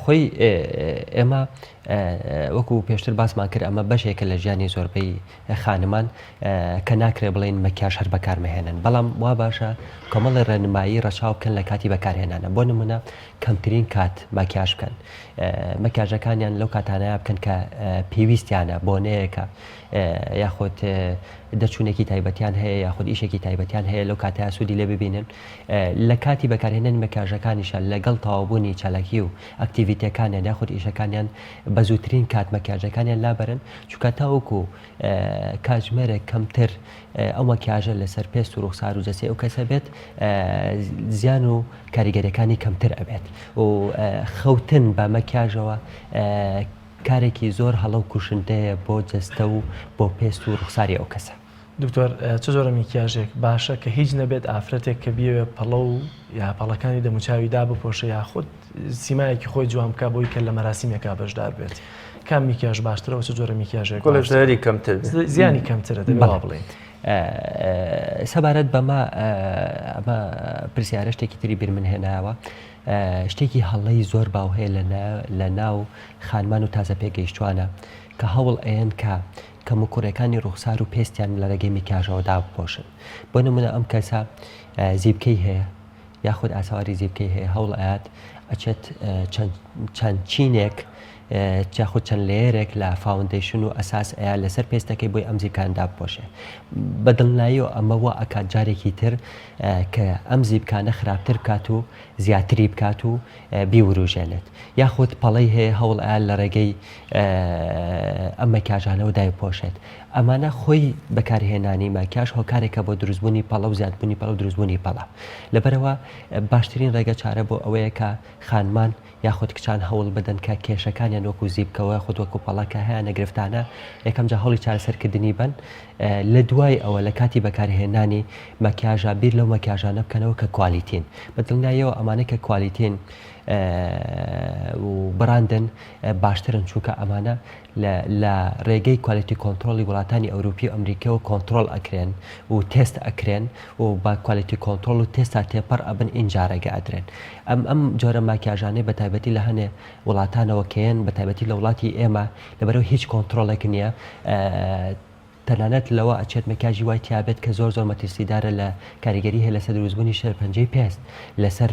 خۆی ئێمە وەکو پێشتر باسمان کرد ئەمە بەشێکە لە ژیانی زۆربەی خانمان کە ناکرێ بڵێین مەکیاژ هەر بەکارمەهێنن بەڵام وا باشە کۆمەڵی ڕێنمایی ڕەچاو بکەن لە کاتی بەکارهێنانە بۆ نمونە کەمترین کات ماکیاژ بکەن مەکیاژەکانیان لەو کاتانەیە بکەن کە پێویستیانە بۆنەیەکە یاخود دەرچوونێکی تایبەتیان هەیە یاخود ئیشێکی تایبەتیان هەیە لەو کاتەیا سوودی لێ ببینن لە کاتی بەکارهێنانی مەکیاژەکانیشە لەگەڵ تەواوبوونی چالاکی و activity ەکانیان یاخود ئیشەکانیان بە زووترین کات مەکیاژەکانیان لابەرن چونکە تاوەکو کاتژمێرێک کەمتر ئەو مەکیاژە لەسەر پێست و ڕوخسار و جەستەی ئەو کەسە بێت زیان و کاریگەریەکانی کەمتر ئەبێت و خەوتن بە مەکیاژەوە کارێکی زۆر هەڵە و کوشندەیە بۆ جەستە و بۆ پێست و ڕوخساری ئەو کەسە. دکتۆر چ جۆرە میکیاژێک باشە کە هیچ نەبێت ئافرەتێک کە بیەوێ پەڵە و یا پەڵەکانی دەموچاوی دابپۆشێ یاخود سیمایەکی خۆی جوان بکا بۆی کە لە مەراسیمێکا بەشدار بێت کام میکیاژ باشترە و چ جۆرە میکیاژێک گوڵە زەرەری کەمتر بێ؟ زیانی کەمترە دەبێ وا بڵێین. سەبارەت بەمە ئەمە پرسیارە شتێکی تری بیر من هێنایەوە شتێکی هەڵەی زۆر باو هەیە لە ناو خانمان و تازە پێگەیشتوانە کە هەوڵ ئەیەن کە کەموکوڕیەکانی ڕوخسار و پێستیان لە ڕێگەی میکیاژەوە دابپۆشن بۆ نمونە ئەم کەسە زیبکەی هەیە یاخود ئاسەواری زیبکەی هەیە هەوڵ ئەیات ئەچێت چەند چینێک. یاخود چەند layer ێک لە foundation و ئەساس ئەیا لەسەر پێستەکەی بۆی ئەم زیپکانە دابپۆشێ. بە دڵنیاییەوە ئەمە وا ئەکات جارێکی تر کە ئەم زیپکانە خراپتر بکات و زیاتری بکات و بیوروژێنێت. یاخود پەڵەی هەیە هەوڵ ئەیا لە ڕێگەی ئەم مەکیاژانەوە دایبپۆشێت. ئەمانە خۆی بەکارهێنانی ماکیاژ هۆکارێکە بۆ دروستبوونی پەڵە و زیادبوونی پەڵە و دروستبوونی پەڵە. لەبەرئەوە باشترین ڕێگە چارە بۆ ئەوەیە کە خانمان یاخود کچان هەوڵ بدەن کە کێشەکانیان وەکو زیپکەوە یاخود وەکو پەڵە کە هەیانە گرفتانە یەکەم جا هەوڵی چارەسەرکردنی بەن لە دوای ئەوە لە کاتی بەکارهێنانی مەکیاژا بیر لەو مەکیاژانە بکەنەوە کە quality ن بە دڵنیاییەوە ئەمانەی کە quality ن و brand ن باشترن چونکە ئەمانە لە رێگەی quality control ی وڵاتانی ئەوروپی و ئەمریکیەوە کۆنتڕۆڵ ئەکرێن و تێست ئەکرێن و بە quality control و تێستا تێپەڕ ئەبن ئینجا رێگە ئەدرێن ئەم ئەم جۆرە ماکیاژانەی بە تایبەتی لە هەنێ وڵاتانەوە کەیەن بە تایبەتی لە وڵاتی ئێمە لەبەرئەوەی هیچ کۆنتڕۆڵێک نییە تەنانەت لەوە ئەچێت مەکیاژی وای تیابێت کە زۆر زۆر مەترسیدارە لە کاریگەری هەیە لەسەر دروستبوونی شێرپەنجەی پێست لەسەر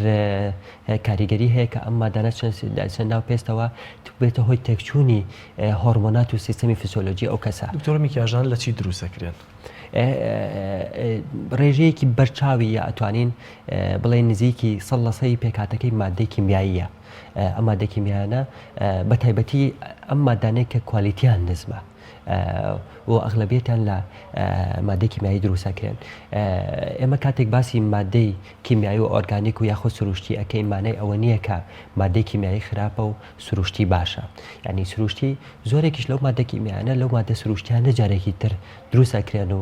کاریگەری هەیە کە ئەم مادانە چەند ناو پێستەوە بێتە هۆی تێکچوونی هۆرمۆنات و سیستەمی فسیۆلۆجی ئەو کەسە. دکتۆر میکیاژان لە چی دروست ئەکرێن؟ ڕێژەیەکی بەرچاوی یا ئەتوانین بڵێین نزیکی سەد لە سەی پێکهاتەکەی مادەی کیمیاییە ئەم مادە کیمیایانە بە تایبەتی ئەم مادانەی کە quality یان نزمە و ئەغلەبیەتیان لە مادەی کیمیایی دروست ئەکرێن. ئێمە کاتێک باسی مادەی کیمیایی و ئۆرگانیک و یاخود سروشتی ئەکەین مانای ئەوە نییە کە مادەی کیمیایی خراپە و سروشتی باشە. یعنی سروشتی زۆرێکیش لەو مادە کیمیایانە لەو مادە سروشتیانە جارێکی تر دروست ئەکرێن و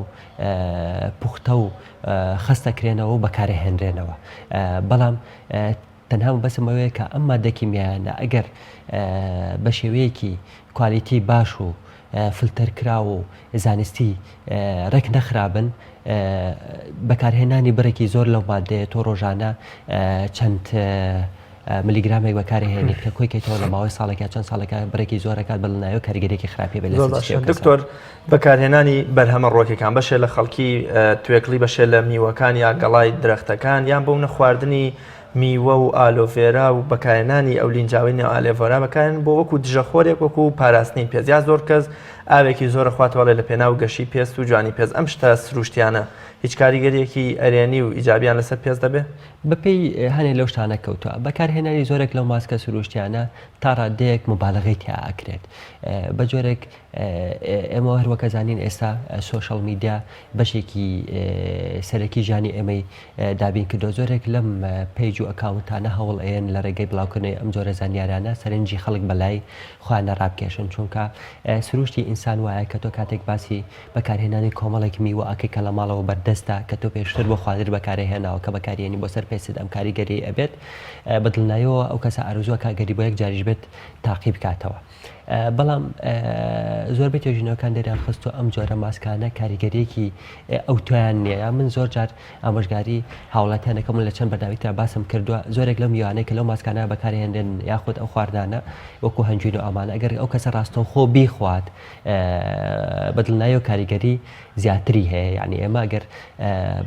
پوختە و خەست ئەکرێنەوە و بەکارئەهێنرێنەوە. بەڵام تەنها مەبەستم ئەوەیە کە ئەم ماددە کیمیایانە ئەگەر بە شێوەیەکی quality باش و فلتەر کراو و زانستی ڕێک نەخرابن بەکارهێنانی بڕێکی زۆر لەو مادەیە تۆ ڕۆژانە چەند ملیگرامێک بەکارهێنیت کە کۆی کەیتەوە لە ماوەی ساڵێک یا چەند ساڵێکە بڕێکی زۆرەکات بەڵنایەوە کاریگەرێکی خراپی بێت لەسەر دکتۆر بەکارهێنانی بەرهەمە ڕۆکەکان بەشێ لە خەڵکی توێکڵی بەشێ لە میوەکان یا گەڵای درەختەکان یان بۆ نەخواردنی میوە و ئالۆڤێرا و بەکارهێنانی ئەو لینجاوەی نێو ئالێڤۆرا بەکارێن بۆ وەکو دژەخۆرێک وەکو پاراستنی پێست یا زۆر کەس ئاوێکی زۆرە خواتەوەڵێ لە پێناو گەشی پێست و جوانی پێست ئەم شتە سروشتیانە هیچ کاریگەریەکی ئەرێنی و ئیجابیان لەسەر پێست دەبێ؟ بەپێی هەنێ لەو شتانە کەوتووە بەکارهێنانی زۆرێک لەو ماسکە سروشتیانە تا ڕادەیەک موبالەغەی تیا ئەکرێت بە جۆرێک ئێمە هەر وەک ئەزانین ئێستا social media بەشێکی سەرەکی ژیانی ئێمەی دابین کردووە زۆرێک لەم page و account انە هەوڵ ئەیەن لە ڕێگەی بڵاوکردنەوەی ئەم جۆرە زانیارانە سەرنجی خەڵک بەلای خۆیانە ڕابکێشن چونکە سروشتی ئینسان وایە کە تۆ کاتێک باسی بەکارهێنانی کۆمەڵێک میوە ئەکەی کە لە ماڵەوە بەردەستە کە تۆ پێشتر بۆ خواردن بەکارێ هێناوە کە بەکارێنی بۆ سەر پێستت ئەم کاریگەری ئەبێت بە دڵنیایەوە ئەو کەسە ئارەزووە کە گەری بۆ یەک جاریش بێت تاقی بکاتەوە. بەڵام زۆربەی توێژینەوەکان دەریان خستووە ئەم جۆرە ماسکانە کاریگەریەکی ئەوتۆیان نییە یا من زۆر جار ئامۆژگاری هاوڵاتیان دەکەم و لە چەند بەرنامەی ترا باسم کردووە زۆرێک لەو میوانەی کە لەو ماسکانە بەکارهێنرێن یاخود ئەو خواردنانە وەکو هەنجوین و ئەمانە ئەگەر ئەو کەسە ڕاستەوخۆ بیخوات بە دڵنیاییەوە کاریگەری زیاتری هەیە یعنی ئێمە ئەگەر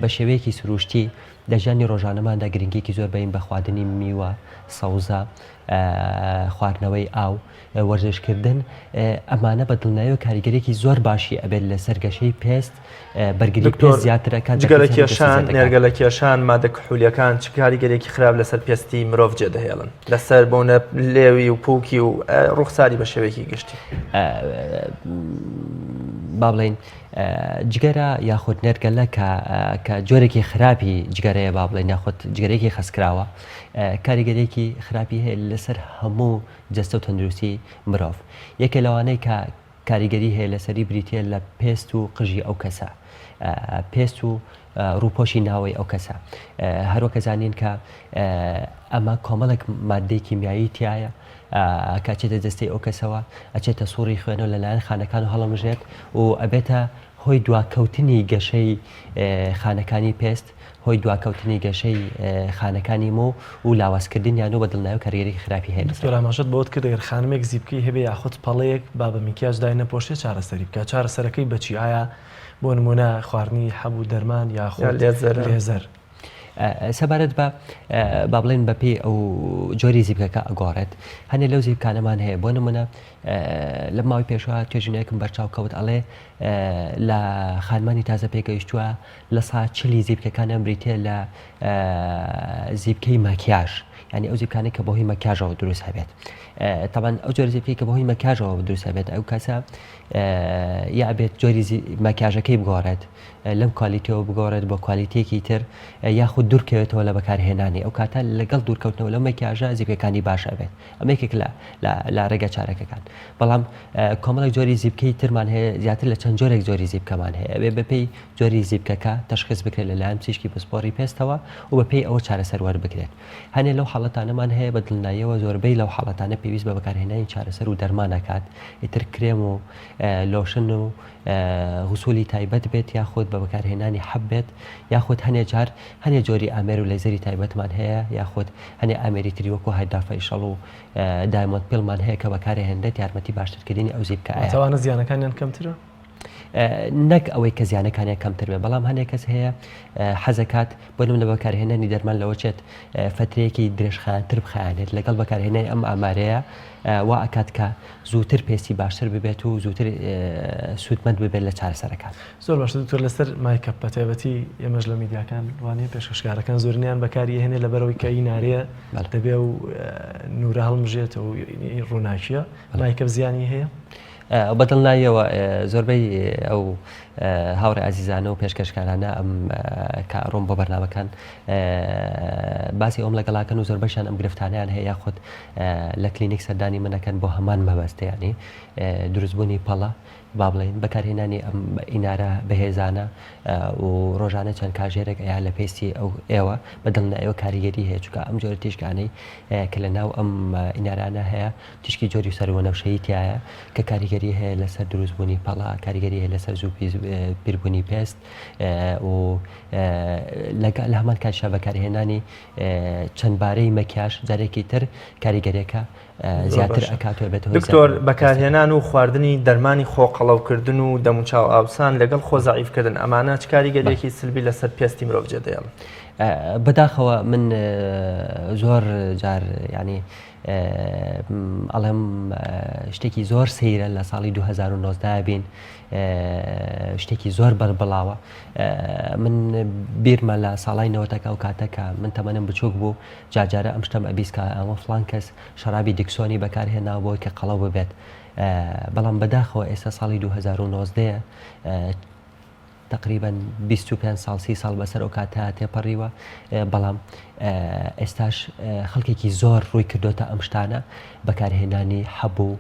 بە شێوەیەکی سروشتی لە ژیانی ڕۆژانەماندا گرنگیەکی زۆر بەین بە خواردنی میوە سەوزە خواردنەوەی ئاو، وەرزشکردن، ئەمانە بە دڵنیایەوە کاریگەریەکی زۆر باشی ئەبێت لەسەر گەشەی پێست، بەرگری دکتۆر پێست زیاتر ئەکات، جگەرە دەرفەتی هەنگوین کێشان، زیاد دەکات. نێرگەلە کێشان، مادە کحولیەکان چ کاریگەریەکی خراپ لەسەر پێستی مرۆڤ جێدەهێڵن؟ لەسەر بۆنە لێوی و پوکی و ڕوخساری بە شێوەیەکی گشتی؟ با بڵێین جگەرە یاخود نێرگەلە کە کە جۆرێکی خراپی جگەرەیە با بڵێین یاخود جگەرەیەکی خەستکراوە کاریگەریەکی خراپی هەیە لەسەر هەموو جەستە و تەندروستی مرۆڤ یەکێ لەوانەی کە کاریگەری هەیە لەسەری بریتە لە پێست و قژی ئەو کەسە پێست و ڕووپۆشی ناوەی ئەو کەسە هەروەکە زانین کە ئەمە کۆمەڵێک مادەی کیمیایی تایە کە ئەچێتە جەستەی ئەو کەسەوە ئەچێتە سوڕی خوێنەوە لەلایەن خانەکان و هەڵەمژێت و ئەبێتە هۆی دواکەوتنی گەشەی خانەکانی پێست، هۆی دواکەوتنی گەشەی خانەکانی مو و لاوازکردنیان و بە دڵنیایەوە کاریگەریی خراپی هەیە لەسەر. دکتۆر ئاماژەت بەوەت کرد ئەگەر خانمێک زیپکەی هەبێ یاخود پەڵەیەک با بە میکیاج دای نەپۆشێ چارەسەری بکات چارەسەرەکەی بە چی ئایا بۆ نموونە خواردنی حەب و دەرمان یاخود لێزەر؟ لێزەر. سەبارەت بە با بڵێن بەپێی ئەو جۆری زیپکەکە ئەگۆڕێت هەنێ لەو زیپکانەمان هەیە بۆ نمونە لە ماوەی پێشوە توێژینەوەیەکم بەرچاو کەوت ئەڵێ لە خانمانی تازە پێگەیشتووە لە سا چلی زیپکەکانیان بریتە لە زیپکەی ماکیاژ یعنی ئەو زیپکانەی کە بەهۆی مەکیاژەوە دروست هەبێت تەبان ئەو جۆری زیپکەی کە بەهۆی مەکیاژەوە دروست هەبێت ئەو کەسە یا ئەبێت جۆری مەکیاژەکەی بگۆڕێت لەم کوالیتیەوە بگۆڕێت بۆ کوالیتیەکی تر یاخود دوورکەوێتەوە لە بەکارهێنانی ئەو کاتە لەگەڵ دوورکەوتنەوە لەو مەکیاژە زیپکەکانی باش ئەبێت ئەمە یەکێک لە لە ڕێگە چارەکەکان بەڵام کۆمەڵێک جۆری زیپکەی ترمان هەیە زیاتر لە چەند جۆرێک جۆری زیپکەمان هەیە ئەبێ بەپێی جۆری زیپکەکە تەشخیص بکرێت لەلایەن پزیشکی پسپۆڕی پێستەوە و بەپێی ئەوە چارەسەر وەربگرێت هەنێ لەو حاڵەتانەمان هەیە بە دڵناییەوە زۆربەی لەو حاڵەتانە پێویست بە بەکارهێنانی چارەسەر و دەرمان ئەکات ئیتر کرێم و لۆشن و غسولی تایبەت بێت یاخود بە بەکارهێنانی حەب بێت یاخود هەنێ جار هەنێ جۆری ئامێر و لەیزەری تایبەتمان هەیە یاخود هەنێ ئامێری تری وەکو hydrafacial و diamond peel مان هەیە کە بەکارهێنرێت یارمەتی باشترکردنی ئەو زیپکە ئەیات. واتە ئەوانە زیانەکانیان کەمترە؟ نەک ئەوەی کە زیانەکانیان کەمتر بێت بەڵام هەنێک کەس هەیە حەزەکات بۆ نمونە بەکارهێنانی دەرمان لەوە چێت فترەیەکی درێژخایەنتر بخایەنێت لەگەڵ بەکارهێنانی ئەم ئامارەیە وا ئەکات کە زووتر پێستی باشتر ببێت و زووتر سوودمەند ببێت لە چارەسەرەکان. زۆر باشە دکتۆر لەسەر makeup بەتایبەتی ئێمەش لە میدیاکان وانە پێشکەشکارەکان زۆرینیان بەکاری ئەهێنێ لەبەرەوەی کە ئینارەیە دەبێ و نورە هەڵمژێتەوە ڕووناکیە makeup زیانی هەیە؟ بە دڵناییەوە زۆربەی ئەو هاوڕێ ئازیزانە و پێشکەشکارانە ئەم کە ڕۆم بۆ بەرنامەکان باسی ئەوم لەگەڵاکەن و زۆربەشیان ئەم گرفتانیان هەیە یاخود لە کلینیک سەردانی منەکەن بۆ هەمان مەبەستیانی دروستبوونی پەڵە با بڵێین بەکارهێنانی ئەم ئینارە بەهێزانە و ڕۆژانە چەند کاژێرێک ئەیا لە پێستی ئەو ئێوە بە دڵنیایەوە کاریگەری هەیە چونکە ئەم جۆرە تیشکانەی کە لە ناو ئەم ئینارانە هەیە تیشکی جۆری سەروەنەوشەیی تایە کە کاریگەری هەیە لەسەر دروستبوونی پەڵە کاریگەری هەیە لەسەر زوو پیربوونی پێست و لە هەمان کاتیشا بەکارهێنانی چەند بارەی مەکیاژ جارێکی تر کاریگەریەکە زیاتر ئەکات و ئەبێتە هۆی دکتۆر بەکارهێنان و خواردنی دەرمانی خۆ قەڵەوکردن و دەموچاو ئاوسان لەگەڵ خۆ زەعیفکردن ئەمانە چ کاریگەریەکی سلبی لەسەر پێستی مرۆڤ جێدەهێڵن؟ بەداخەوە من زۆر جار یعنی ئەڵێم شتێکی زۆر سەیرە لە ساڵی 2009 بین شتێکی زۆر بەربڵاوە من بیرمە لە ساڵای نەوەتەکە و کاتە کە من تەمەنم بچووک بوو جارجارە ئەم شتەم ئەبیست کە ئەوە فڵان کەس شەرابی دیکسۆنی بەکار هێناوە بۆی کە قەڵەو ببێت بەڵام بەداخەوە ئێستا ساڵی 2019 تقریبا 25 ساڵ سی ساڵ بەسەر ئەو کاتە تێپەڕیوە بەڵام ئێستاش خەڵکێکی زۆر ڕووی کردوتە ئەم شتانە بەکارهێنانی حەبوو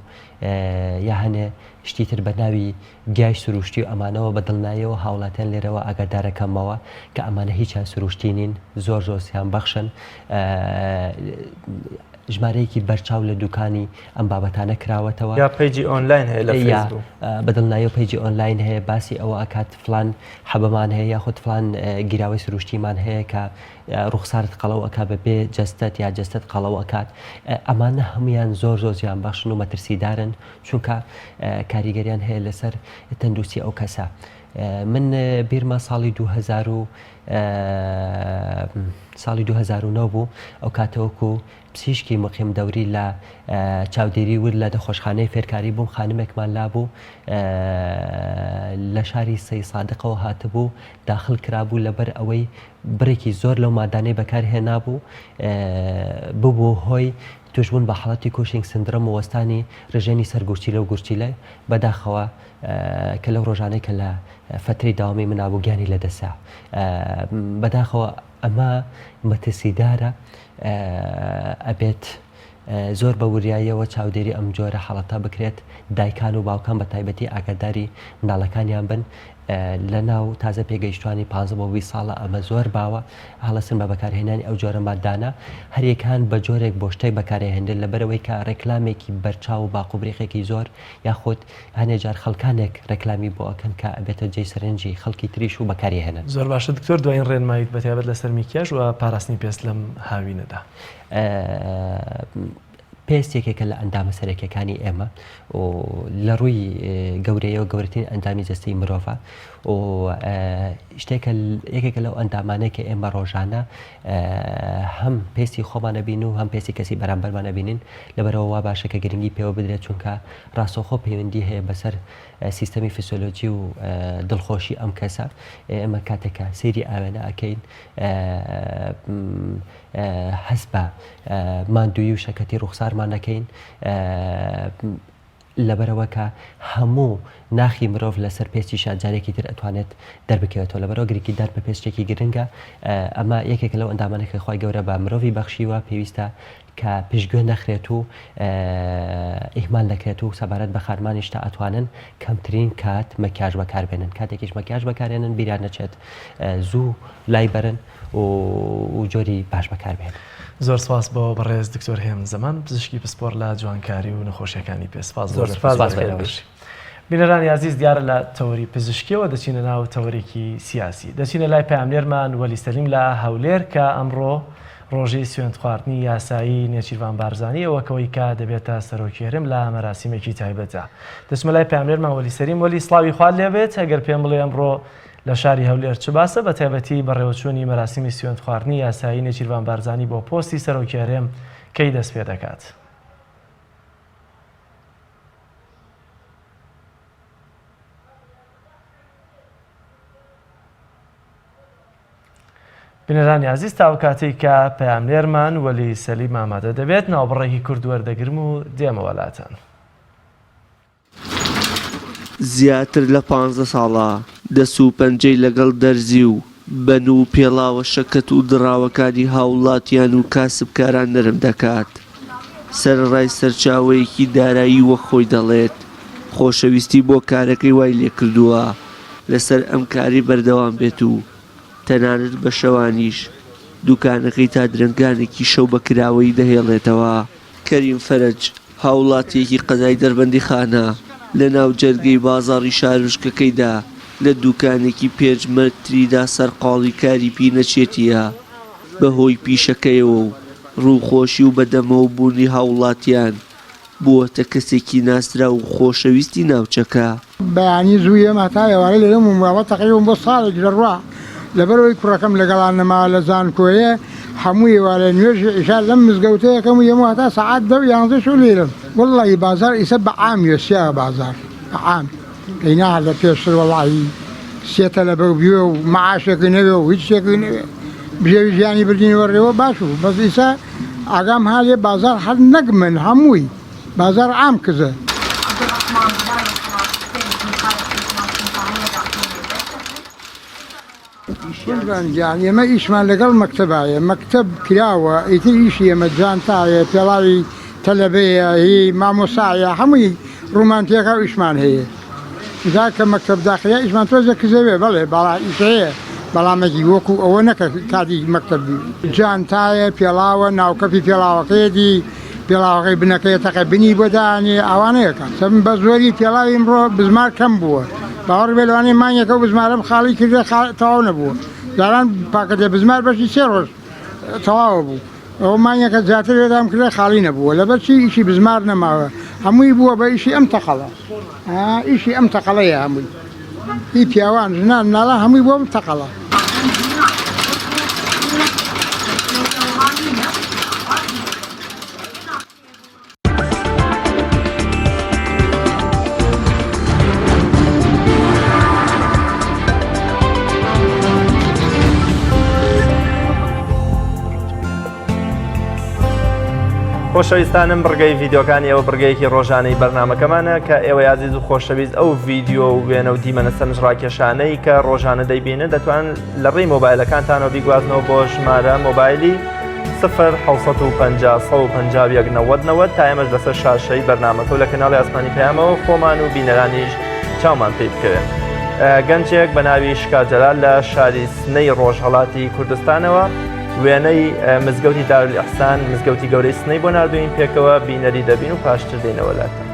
یا هەنێ شتی تر بە ناوی گیای سروشتی و ئەمانەوە بە دڵناییەوە هاوڵاتیان لێرەوە ئاگادارەکەمەوە کە ئەمانە هیچیان سروشتی نین زۆر زۆر زیان بەخشن ژمارەیەکی بەرچاو لە دوکانی ئەم بابەتانە کراوەتەوە یا page ی ئۆنلاین هەیە لە فەیسبوک بە دڵناییەوە page ی ئۆنلاین هەیە باسی ئەوە ئەکات فلان حەبەمان هەیە یاخود فلان گیراوەی سروشتیمان هەیە کە ڕوخسارت قەڵەو ئەکات بە بێ جەستەت یا جەستەت قەڵەو ئەکات ئەمانە هەمویان زۆر زۆر زیان بەخشن و مەترسیدارن چونکە کاریگەریان هەیە لەسەر تەندروستی ئەو کەسە من بیرمە ساڵی 2000 و ساڵی 2009 بوو ئەو کاتەوەکو پزیشکی مقیم دەوری لە چاودێری ورد لە نەخۆشخانەی فێرکاری بووم خانمێکمان لابوو لە شاری سەی سادقەوە هاتبوو داخل کرابوو لەبەر ئەوەی بڕێکی زۆر لەو مادانەی بەکارهێنابوو ببوو هۆی توشبوون بە حاڵەتی Cushing syndrome و وەستانی رژێنی سەر گورچیلە و گورچیلە، بەداخەوە کە لەو رۆژانەی کە لە فەترەی دەوامی منا بوو گیانی لەدەستدا. بەداخەوە ئەمە مەترسیدارە ئەبێت زۆر بە وریاییەوە چاودێری ئەم جۆرە حاڵەتە بکرێت، دایکان و باوکان بە تایبەتی ئاگاداری منداڵەکانیان بن. لە ناو تازە پێگەیشتوانی پانزە بۆ 20 ساڵە ئەمە زۆر باوە هەڵەسن بە بەکارهێنانی ئەو جۆرە ماددانە هەریەکان بە جۆرێک بۆ شتێک بەکارهێنرێت لەبەرئەوەی کە ڕێکلامێکی بەرچاو و باقوبریقێکی زۆر یاخود هەنێ جار خەڵکانێک ڕێکلامی بۆ ئەکەن کە ئەبێتە جێی سەرنجی خەڵکی تریش و بەکاری ئەهێنن. زۆر باشە دکتۆر دواین ڕێنماییت بەتایبەت لەسەر میکیاژ و پاراستنی پێست لەم هاوینەدا. پێست یەکێکە لە ئەندامە سەرەکیەکانی ئێمە و لە ڕووی گەورەیەوە گەورەترین ئەندامی جەستەی مرۆڤە و شتێکە یەکێکە لەو ئەندامانەی کە ئێمە ڕۆژانە هەم پێستی خۆمان ئەبین و هەم پێستی کەسی بەرامبەرمان ئەبینین لەبەرەوە وا باشە کە گرنگی پێوە بدرێت چونکە ڕاستەوخۆ پەیوەندی هەیە بەسەر سیستەمی فسیۆلۆجی و دڵخۆشی ئەم کەسە ئێمە کاتێکە سەیری ئاوێنە ئەکەین هەست بە ماندوویی و شەکەتی ڕوخسارمان نەکەین لەبەرئەوە کە هەموو ناخی مرۆڤ لەسەر پێستیشا جارێکی تر ئەتوانێت دەربکەوێتەوە لەبەرئەوە گرنگیدان بە پێست شتێکی گرنگە ئەمە یەکێکە لەو ئەندامانە کە خوای گەورە بە مرۆڤی بەخشیوە پێویستە کە پشتگوێ نەخرێت و ئیهمال نەکرێت و سەبارەت بە خانمانیش تا ئەتوانن کەمترین کات مەکیاژ بەکاربێنن کاتێکیش مەکیاژ بەکارێنن بیریان نەچێت زوو لای بەرن و جۆری باش بەکاربهێنن. زۆر سپاس بۆ بەڕێز دکتۆر هێمن زەمان پزیشکی پسپۆڕ لە جوانکاری و نەخۆشیەکانی پێ سپاس زۆر سپاس بەخێر بژی. بینەرانی ئازیز دیارە لە تەوەری پزیشکیەوە دەچینە ناو تەوەرێکی سیاسی دەچینە لای پەیامنێرمان وەلی سەلیم لە هەولێر کە ئەمڕۆ ڕۆژی سوێندخواردنی یاسایی نێچیرڤان بارزانی وەک ئەوەی کە دەبێتە سەرۆکی هەرێم لە مەراسیمێکی تایبەتدا دەچمە لای پەیامنێرمان وەلی سەلیم وەلی سڵاوی خوات لێبێت ئەگەر پێم بڵێ ئەمڕۆ لە شاری هەولێر چ باسە بە تایبەتی بەڕێوەچوونی مەراسیمی سوێندخواردنی یاسایی نێچیرڤان بارزانی بۆ پۆستی سەرۆکی هەرێم کەی دەستپێدەکات؟ بینەرانی ئازیز تا ئەو کاتەی کە پەیامنێرمان وەلی سەلیم ئامادە دەبێت ناوبڕێکی کورت وەردەگرم و دێمەوە لاتان. زیاتر لە پانزە ساڵە دەس و پەنجەی لەگەڵ دەرزی و بەن و پێڵاوە شەکەت و دڕاوەکانی هاوڵاتیان و کاسبکاران نەرم دەکات، سەرەڕای سەرچاوەیەکی دارایی وەک خۆی دەڵێت، خۆشەویستی بۆ کارەکەی وای لێکردووە لەسەر ئەم کارەی بەردەوام بێت و تەنانەت بە شەوانیش دوکانەکەی تا درەنگانێکی شەو بە کراوەیی دەهێڵێتەوە. کەریم فەرەج، هاوڵاتییەکی قەزای دەربەندیخانە، لە ناو جەرگەی بازاڕی شارۆچکەکەیدا لە دوکانێکی پێنج مەتریدا سەرقاڵی کاری پینەچێتییە، بەهۆی پیشەکەیەوە و ڕووخۆشی و بەدەمەوەبوونی هاوڵاتیان، بووەتە کەسێکی ناسراو و خۆشەویستی ناوچەکە. بەیانی زوو یەم هەتا ئێوارە لێرەم و ماوە تەقریبەن بۆ ساڵێک دەڕوا لەبەرئەوەی کوڕەکەم لەگەڵا نەما لە زانکۆیە هەموو ئێوارە نوێژی عیشا لەم مزگەوتە یەکەم و یەم و هەتا سەعات دە و یانزەی شەو لێرەم وەڵڵاهی بازاڕ ئیسە بە عام وێسیاوە بازاڕ بە عام ئەینا لە پێشتر وەڵاهی سێ تەلەبە و بوێ و مەعاشێکی نەوێ و هیچ شتێکی نەوێ بژێوی ژیانی بردینەوە ڕێوە باش بوو بەس ئیسە ئاگام ها لێ بازاڕ هەر نەک من هەمووی بازاڕ عام کزە. قوربان گیان ئێمە ئیشمان لەگەڵ مەکتەبایە مەکتەب کراوە ئیتر ئیشی ئێمە جانتایە پێڵاوی تەلەبەیە هی مامۆسایە هەمووی ڕوومان تێکا و ئیشمان هەیە جا کە مەکتەب داخرا ئیشمان تۆزێ کزەوێ بەڵێ بەڵا ئیش هەیە بەڵام ئەگی وەکو ئەوە نەکە کاتی مەکتەب بی جانتایە پێڵاوە ناوکەفی پێڵاوەکەیەتی پێڵاوەکەی بنەکەی تەقە بنی بۆ دانێ ئەوانەیەکە سەم بە زۆری پێڵاوی ئمڕۆ بزمار کەم بووە باوەڕ بێ لەوانەیە مانگێکە و بزمارم خاڵی کردە تەواو نەبووە جاران پاکەتێ بزمار بەشی سێ ڕۆژ تەواوە بوو ئەوە مانگێکە زیاتر لێدام کردە خاڵی نەبووە لەبەر چی ئیشی بزمار نەماوە هەمووی بووە بە ئیشی ئەم تەقەڵە ئیشی ئەم تەقەڵەیە هەمووی هی پیاوان ژنان مناڵان هەمووی بۆ ئەم تەقەڵە. خۆشەویستانم بڕگەی ڤیددیوکانی ئەوە بڕگەیەکی ڕۆژانەی بەرنمەکەمانە کە ئێوەی ئازیز و خۆشەویست ئەو ڤیددیو و وێنە و دیمەنە سەرنج ڕاکێشانەی کە ڕۆژانە دەیبینن دەتوان لە ڕێی مۆبایلەکانتانەوە بیگوازنەوە بۆ ژمارە مۆبایلی 0 650 151 90 90 تا ئێمەش لەسەر شاشەی بەرنامەکە و لە کەناڵی ئاسمانی پەیامەوە خۆمان و بینەرانیش چاومان پێی بکەوێت. گەنجێک بە ناوی شکا جەلال لە شاری سنەی ڕۆژهەڵاتی کوردستانەوە وێنەی مزگەوتی دارالئیحسان مزگەوتی گەورەی سنەی بۆ ناردوین پێکەوە بینەری دەبین و پاشتر دێنەوە لاتان.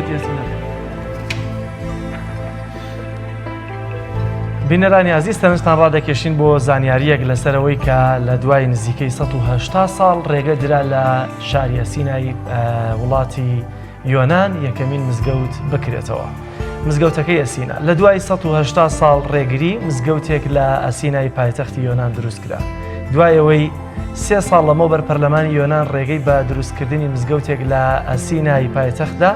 مزگەوتی ئەسینا. بینەرانی ئازیز سەرنجتان ڕادەکێشین بۆ زانیاریەک لەسەرەوەی کە لە دوای نزیکەی 1970 ساڵ ڕێگە درا لە شاری ئەسینای وڵاتی یۆنان یەکەمین مزگەوت بکرێتەوە. مزگەوتەکەی ئەسینا لە دوای 1970 ساڵ ڕێگری مزگەوتێک لە ئەسینای پایتەختی یۆنان دروستکرا. دوای ئەوەی سێ ساڵ لەمەوبەر پەرلەمانی یۆنان ڕێگەی بە دروستکردنی مزگەوتێک لە ئەسینای پایتەختدا،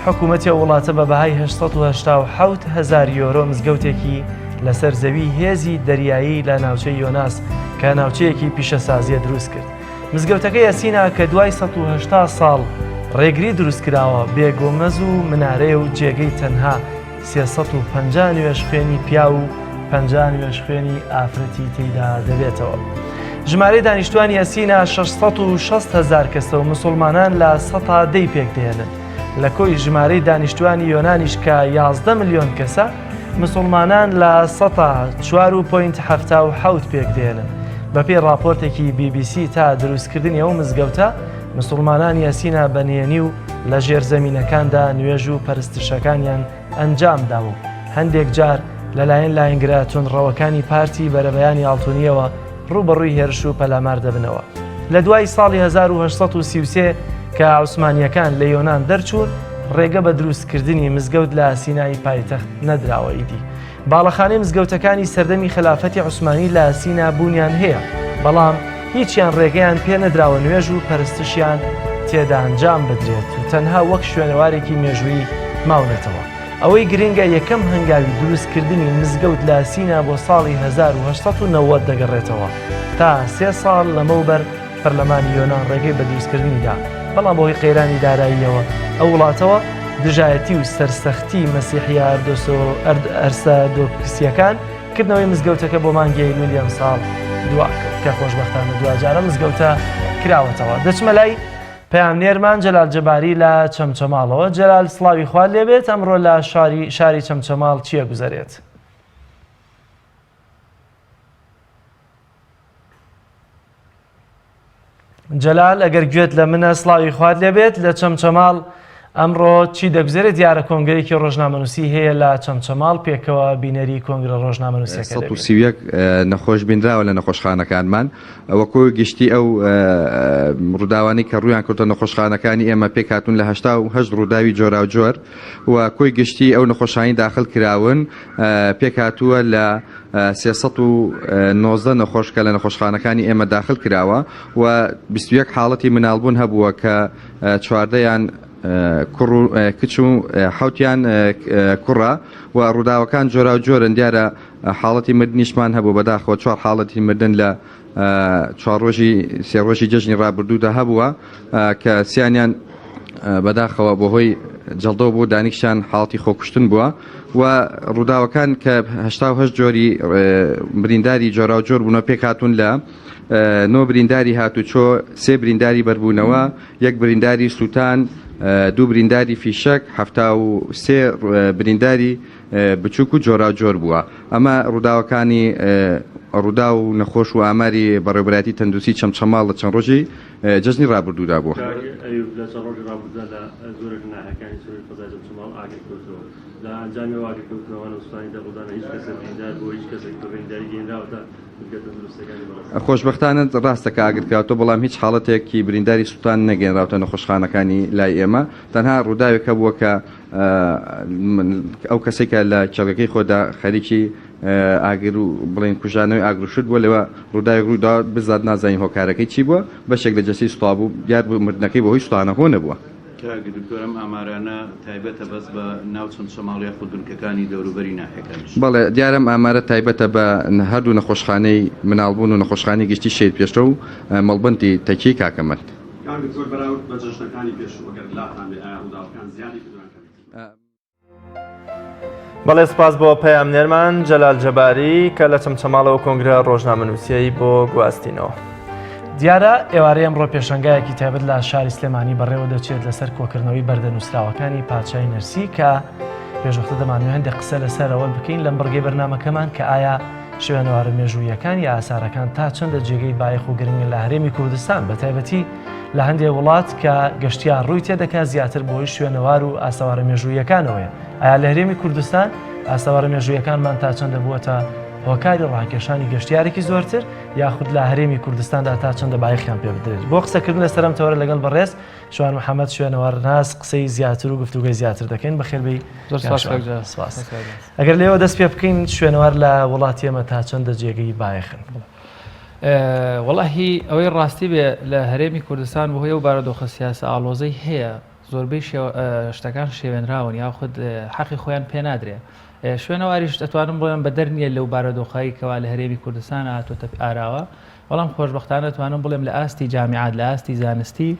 حکوومەتی ئەو وڵاتە بە بەهای 887 هەزار یۆرۆ مزگەوتێکی لەسەر زەوی هێزی دەریایی لە ناوچەی یۆناس کە ناوچەیەکی پیشەسازیە دروست کرد. مزگەوتەکەی ئەسینا کە دوای 180 ساڵ ڕێگری دروستکراوە، بێ گۆمەز و منارەیە و جێگەی تەنها 350 نوێژخوێنی پیاو و 50 نوێژخوێنی ئافرەتی تێیدا دەبێتەوە. ژمارەی دانیشتوانی ئەسینا 660 هەزار کەسە و مسوڵمانان لە سەتا دەی پێکدەهێنن. لە کۆی ژمارەی دانیشتوانی یۆنانیش کە 11 ملیۆن کەسە، مسوڵمانان لە سەتا چوار و point 77 پێکدێنن. بەپێی ڕاپۆرتێکی بی بی سی تا دروستکردنی ئەو مزگەوتە، مسوڵمانانی ئەسینا بە نهێنی و لە ژێرزەمینەکاندا نوێژ و پەرستشەکانیان ئەنجام داوە و هەندێک جار لەلایەن لایەنگرە توندڕەوەکانی پارتی بەرەبەیانی ئاڵتونییەوە ڕووبەڕووی هێرش و پەلامار دەبنەوە. لە دوای ساڵی 1833 کە عوسمانییەکان لە یۆنان دەرچوون، ڕێگە بە دروستکردنی مزگەوت لە ئەسینای پایتەخت نەدراوە ئیدی. باڵەخانەی مزگەوتەکانی سەردەمی خەلافەتی عوسمانی لە ئەسینا بوونیان هەیە، بەڵام هیچیان ڕێگەیان پێ نەدراوە نوێژ و پەرستشیان تێدا ئەنجام بدرێت و تەنها وەک شوێنەوارێکی مێژوویی ماونەتەوە. ئەوەی گرنگە یەکەم هەنگاوی دروستکردنی مزگەوت لە ئەسینا بۆ ساڵی 1890 دەگەڕێتەوە، تا سێ ساڵ لەمەوبەر پەرلەمانی یۆنان ڕێگەی بە دروستکردنی دا، بەڵام بەهۆی قەیرانی داراییەوە ئەو وڵاتەوە، دژایەتی و سەرسەختی مەسیحییە ئەرسەدۆکسییەکان، کردنەوەی مزگەوتەکە بۆ مانگی ئەیلولی ئەمساڵ دواکەوت، کە خۆشبەختانە دواجار ئەم مزگەوتە کراوەتەوە. دەچمە لای پەیامنێرمان جەلال جەباری لە چەمچەماڵەوە. جەلال سڵاوی خوات لێبێت، ئەمڕۆ لە شاری شاری چەمچەماڵ چییە گوزەرێت؟ جەلال ئەگەر گوێت لە منە سڵاوی خوات لێبێت لە چەمچەماڵ ئەمڕۆ چی دەگوزەرێت دیارە کۆنگرەیەکی ڕۆژنامەنووسی هەیە لە چەمچەماڵ پێکەوە بینەری کۆنگرە ڕۆژنامەنووسەکە 131 نەخۆش بینراوە لە نەخۆشخانەکانمان وەکو گشتی ئەو ڕووداوانەی کە ڕوویان کردە نەخۆشخانەکانی ئێمە پێکهاتوون لە 88 ڕووداوی جۆراوجۆر و کۆی گشتی ئەو نەخۆشانی داخل کراون پێکهاتووە لە 319 نەخۆش کە لە نەخۆشخانەکانی ئێمە داخل کراوە و 21 حاڵەتی مناڵبوون هەبووە کە چواردەیان کوڕ و کچ و حوتیان کوڕە و ڕووداوەکان جۆراوجۆرن دیارە حاڵەتی مردنیشمان هەبوو بەداخەوە چوار حاڵەتی مردن لە چوار ڕۆژی سێ ڕۆژی جەژنی ڕابردوودا هەبووە کە سیانیان بەداخەوە بەهۆی جەڵدەوە بۆ دانیکشان حاڵەتی خۆکوشتن بووە و ڕووداوەکان کە هەشت جۆری برینداری جۆراوجۆر بوونە پێکهاتوون لە نۆ برینداری هاتوچۆ سێ برینداری بەربوونەوە یەک برینداری سووتان دوو برینداری فیشەک 73 برینداری بچوک و جۆراوجۆر بووە. ئەمە ڕووداوەکانی ڕووداو و نەخۆش و ئاماری بەڕێوەبەرایەتی تەندروستی چەمچەماڵ لە چەند ڕۆژی جەژنی ڕابردوودا بووە. کاک ئەیوب لە چەند ڕۆژی ڕابردوودا لە زۆرێک لە ناحیەکانی سنووری قەزای چەمچەماڵ ئاگر کەوتەوە. لە ئەنجامی ئەو ئاگرکەوتنەوانە و سوتانی دەرڕوودانە هیچ کەسێک بریندار بووە، هیچ کەسێک بە برینداری گەیەنراوەتە بنکە تەندروستییەکانی بەڕێزتان؟ خۆشبەختانە ڕاستە کە ئاگر کراوەتەوە، بەڵام هیچ حاڵەتێکی برینداری سوتان نەگەیەنراوەتە نەخۆشخانەکانی لای ئێمە. تەنها ڕووداوێک هەبووە کە ئەو کەسەی کە لە کێڵگەکەی خۆدا خەریکی ئاگر و بڵێن کوژانەوەی ئاگر و شت بووە لەوە ڕووداوێک ڕوویدا بزات نازانین هۆکارەکەی چی بووە بەشێک لە جەستەی سوتا بوو دیار بوو مردنەکەی بەهۆی سوتانەوە نەبووە. کاک دکتۆر ئەم ئامارانە تایبەتە بەس بە ناو چەمچەماڵ یاخود بنکەکانی دەوروبەری ناحیەکانیش؟ بەڵێ دیارە ئەم ئامارە تایبەتە بە هەردوو نەخۆشخانەی مناڵبوون و نەخۆشخانەی گشتی شەهید پێشرەو و مەڵبەندی تەکیەی کاکەمەند. کاک دکتۆر بەراورد بە جەژنەکانی پێشوو ئەگەر لاتان بێ ئایا ڕووداوەکان زیادی کردووە یان کەمی کردووە؟ بەڵێ سپاس بۆ پەیامنێرمان جەلال جەباری کە لە چەمچەماڵەوە کۆنگرە ڕۆژنامەنووسیی بۆ گواستینەوە. دیارە ئێوارەی ئەمڕۆ پێشەنگایەکی تایبەت لە شاری سلێمانی بەڕێوە دەچێت لەسەر کۆکردنەوەی بەردە نووسراوەکانی پادشای نەرسی کە پێشوەختە دەمانوێت هەندێک قسە لەسەرەوە بکەین لەم بڕگەی بەرنمەکەمان کە ئایا شوێنەوارە مێژووییەکان یا ئاسارەکان تا چەندە جێگەی بایەخ و گرنگن لە هەرێمی کوردستان بە تایبەتی لە هەندێ وڵات کە گەشتیار ڕووی تێدەکات زیاتر بۆی شوێنەوار و ئاسەوارە مێژوویەکانەوەیە ئایا لە هەرێمی کوردستان ئاسەوارە مێژوویەکانمان تا چەندە بووەتە هۆکاری ڕاکێشانی گەشتیارێکی زۆرتر یاخود لە هەرێمی کوردستاندا تا چەندە بایەخیان پێ بدرێت بۆ قسەکردن لەسەر ئەم تەوەرە لەگەڵ بەڕێز شوان محەممەد شوێنەوارناس قسەی زیاتر و گفتوگەی زیاتر دەکەین بەخێربێی سپاس ئەگەر لێوە دەست پێ بکەین شوێنەوار لە وڵاتی ئێمە تا چەندە جێگەی بایەخن؟ وەڵاهی ئەوەی ڕاستی بێ لە هەرێمی کوردستان بەهۆی ئەو بارودۆخە سیاسە ئاڵۆزەی هەیە زۆربەی شتەکان شێوێنراون یاخود حەقی خۆیان پێ نادرێ شوێنەواریش دەتوانم بڵێم بەدەر نییە لەو بارودۆخایی کەوا لە هەرێمی کوردستان هاتۆتە ئاراوە بەڵام خۆشبەختانە توانم بڵێم لە ئاستی جامیعات لە ئاستی زانستی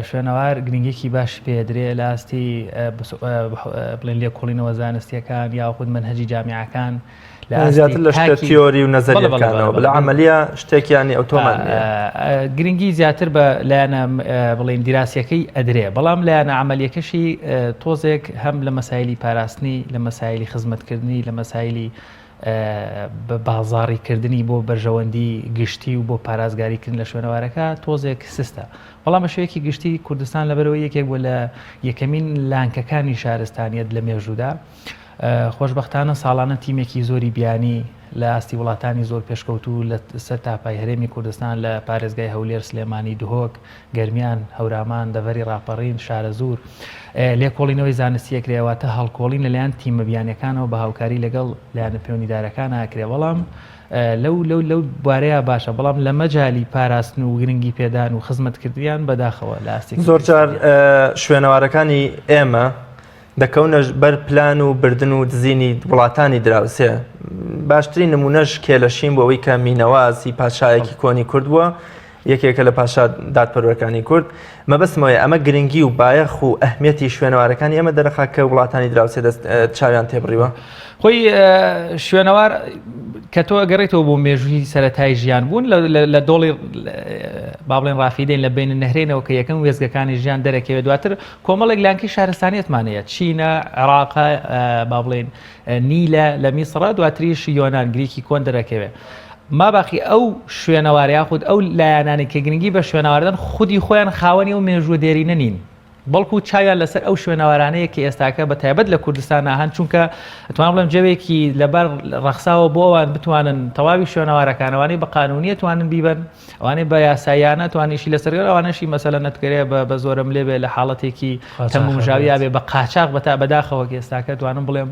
شوێنەوار گرنگیەکی باشی پێدرێ لە ئاستی بڵێن لێکۆڵینەوە زانستیەکان یاخود مەنهەجی جامیعەکان زیاتر لە شتە تیۆری و نەزەریەکانەوە لە عەمەلیە شتێکیانی ئەوتۆمان گرنگی زیاتر بە لایەنە بڵێن دیراسیەکەی ئەدرێ بەڵام لایەنە عەمەلیەکەشی تۆزێک هەم لە مەسایلی پاراستنی لە مەسایلی خزمەتکردنی لە مەسایلی بە بازاڕی کردنی بۆ بەرژەوەندی گشتی و بۆ پارازگاری کردن لە شوێنەوارەکە تۆزێک سستە بەڵام بە شێوەیەکی گشتی کوردستان لەبەرەوەی یەکێک بووە لە یەکەمین لانکەکانی شارستانیەت لە مێژوودا خۆشبەختانە ساڵانە تیمێکی زۆری بیانی لە ئاستی وڵاتانی زۆر پێشکەوتوو لە سەر تاپای هەرێمی کوردستان لە پارێزگای هەولێر سلێمانی دهۆک گەرمیان، هەورامان، دەڤەری ڕاپەڕین، شارەزوور، لێکۆڵینەوەی زانستی ئەکرێ، واتە هەڵکۆڵین لەلایەن تیمە بیانیەکانەوە بە هاوکاری لەگەڵ لایەنە پەیوەندیدارەکان ئەکرێ، بەڵام لەو لەو لەو بوارەیا باشە، بەڵام لە مەجالی پاراستن و گرنگی پێدان و خزمەتکردنیان بەداخەوە لە ئاستێکی زۆر جار شوێنەوارەکانی ئێمە دەکەونە بەر پلان و بردن و دزینی وڵاتانی دراوسێ باشترین نمونەش کێلەشین بۆ ئەوەی کە مینەواز هی پادشایەکی کۆنی کورد بووە یەکێکە لە پاشا دادپەروەرەکانی کورد مەبەستمەوەی ئەمە گرنگی و بایەخ و ئەهمیەتی شوێنەوارەکانی ئێمە دەرەخا کە وڵاتانی دراوسێ دەست چاویان تێبڕیوە خۆی شوێنەوار کە تۆ ئەگەڕێتەوە بۆ مێژووی سەتای ژیان بوون لە دۆڵی با بڵێن ڕافیدەین لە بین نەهرێنەوە کە یەکەم وێزگەکانی ژیان دەرەکەوێت دواتر کۆمەڵێک لانکەی شارستانیەتمان هەیە چینە عێراقە با بڵێین نیلە لە میسڕە دواتریش یۆنان گریکی کۆن دەرەکەوێ ما باقی ئەو شوێنەوار یاخود ئەو لایەنانەی کە گرنگی بە شوێنەواردن خودی خۆیان خاوەنی ئەو مێژووە دێرینە نین بەڵکو چاویان لەسەر ئەو شوێنەوارانەیە کە ئێستاکە بە تایبەت لە کوردستان هەن چونکە ئەتوانم بڵێم جەوێکی لەبەر ڕەخساوە بۆ ئەوان بتوانن تەواوی شوێنەوارەکانەوانی بە قانونیە توانن بیبن ئەوانەی بە یاساییانە توانیشی لەسەر گەر ئەوانەشی مەسەلە نەتکرێ بە بە زۆرم لێ بێ لە حاڵەتێکی تەمومژاویا بێ بە قاچاخ بە تا بەداخەوە کە ئێستاکە توانم بڵێم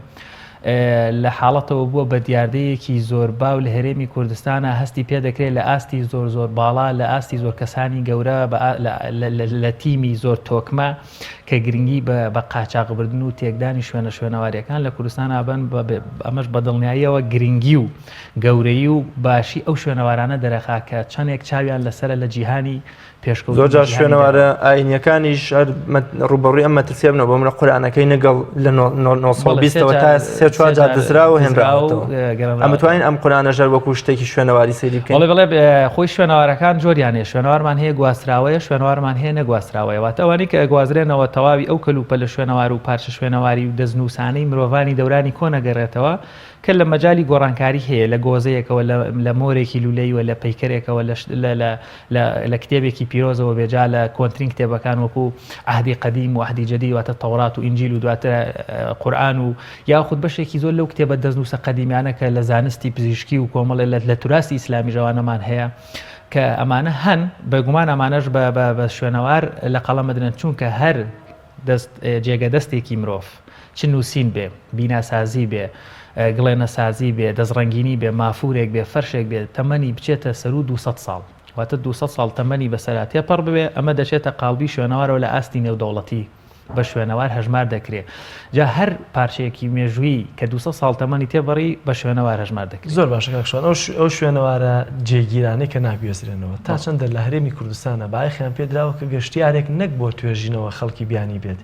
لە حاڵەتەوە بووە بە دیاردەیەکی زۆر باو لە هەرێمی کوردستانە هەستی پێ دەکرێت لە ئاستی زۆر زۆر باڵا لە ئاستی زۆر کەسانی گەورە لە تیمی زۆر تۆکمە کە گرنگی بە قاچاغبردن و تێکدانی شوێنە شوێنەواریەکان لە کوردستان ئابن ئەمەش بە دڵنیاییەوە گرنگی و گەورەیی و باشی ئەو شوێنەوارانە دەرەخا کە چەندێک چاویان لەسەرە لە جیهانی پێشکەوتوو زۆر جار شوێنەوارە ئاینیەکانیش هەر ڕوبەڕووی ئەم مەترسیە بنەوە بۆ منە قورئانەکەی نەگەڵ لە 920ەوە تا سێ چوار جار دزراوە هێنراوەتەوە ئەمە توانین ئەم قورئانە ژەر وەکو شتێکی شوێنەواری سەیری بکەین بەڵێ بەڵێ خۆی شوێنەوارەکان جۆریان هەیە شوێنەوارمان هەیە گواستراوەیە شوێنەوارمان هەیە نەگواستراوەیە واتە ئەوانەی کە ئەگوازرێنەوە تەواوی ئەو کەلوپەلە شوێنەوار و پارچە شوێنەواری و دەستنووسانەی مرۆڤانی دەورانی کۆن ئەگەڕێتەوە کە لە مەجالی گۆڕانکاری هەیە لە گۆزەیەکەوە لە لە مۆرێکی لولەیوە لە پەیکەرێکەوە لە لە لە لە لە کتێبێکی پیرۆزەوە بێ جا لە کۆنترین کتێبەکان وەکو عەهدی قەدیم و عەهدی جەدید واتە تەورات و ئینجیل و دواتر قورئان و یاخود بەشێکی زۆر لەو کتێبە دەستنووسە قەدیمیانە کە لە زانستی پزیشکی و کۆمەڵێ لە لە توراسی ئیسلامیش ئەوانەمان هەیە کە ئەمانە هەن بێگومان ئەمانەش بە بە بە شوێنەوار لە قەڵەم ئەدرێن چونکە هەر دەست جێگە دەستێکی مرۆڤ چ نووسین بێ، بیناسازی بێ، گڵێنەسازی بێ، دەستڕەنگینی بێ، مافوورێک بێ، فەرشێک بێ، تەمەنی بچێتە سەروو 200 ساڵ، واتە 200 ساڵ تەمەنی بەسەرا تێپەڕ ببێ، ئەمە دەچێتە قاڵبی شوێنەوارەوە لە ئاستی نێودەوڵەتی بە شوێنەوار هەژمار دەکرێ. جا هەر پارچەیەکی مێژوویی کە 200 ساڵ تەمەنی تێپەڕی بە شوێنەوار هەژمار دەکرێ. زۆر باشە کاک شوان، ئەو شوێنەوارە جێگیرانەی کە ناگوێزرێنەوە تا چەندە لە هەرێمی کوردستانا بایەخیان پێ دراوە کە گەشتیارێک نەک بۆ توێژینەوە خەڵکی بیانی بێت،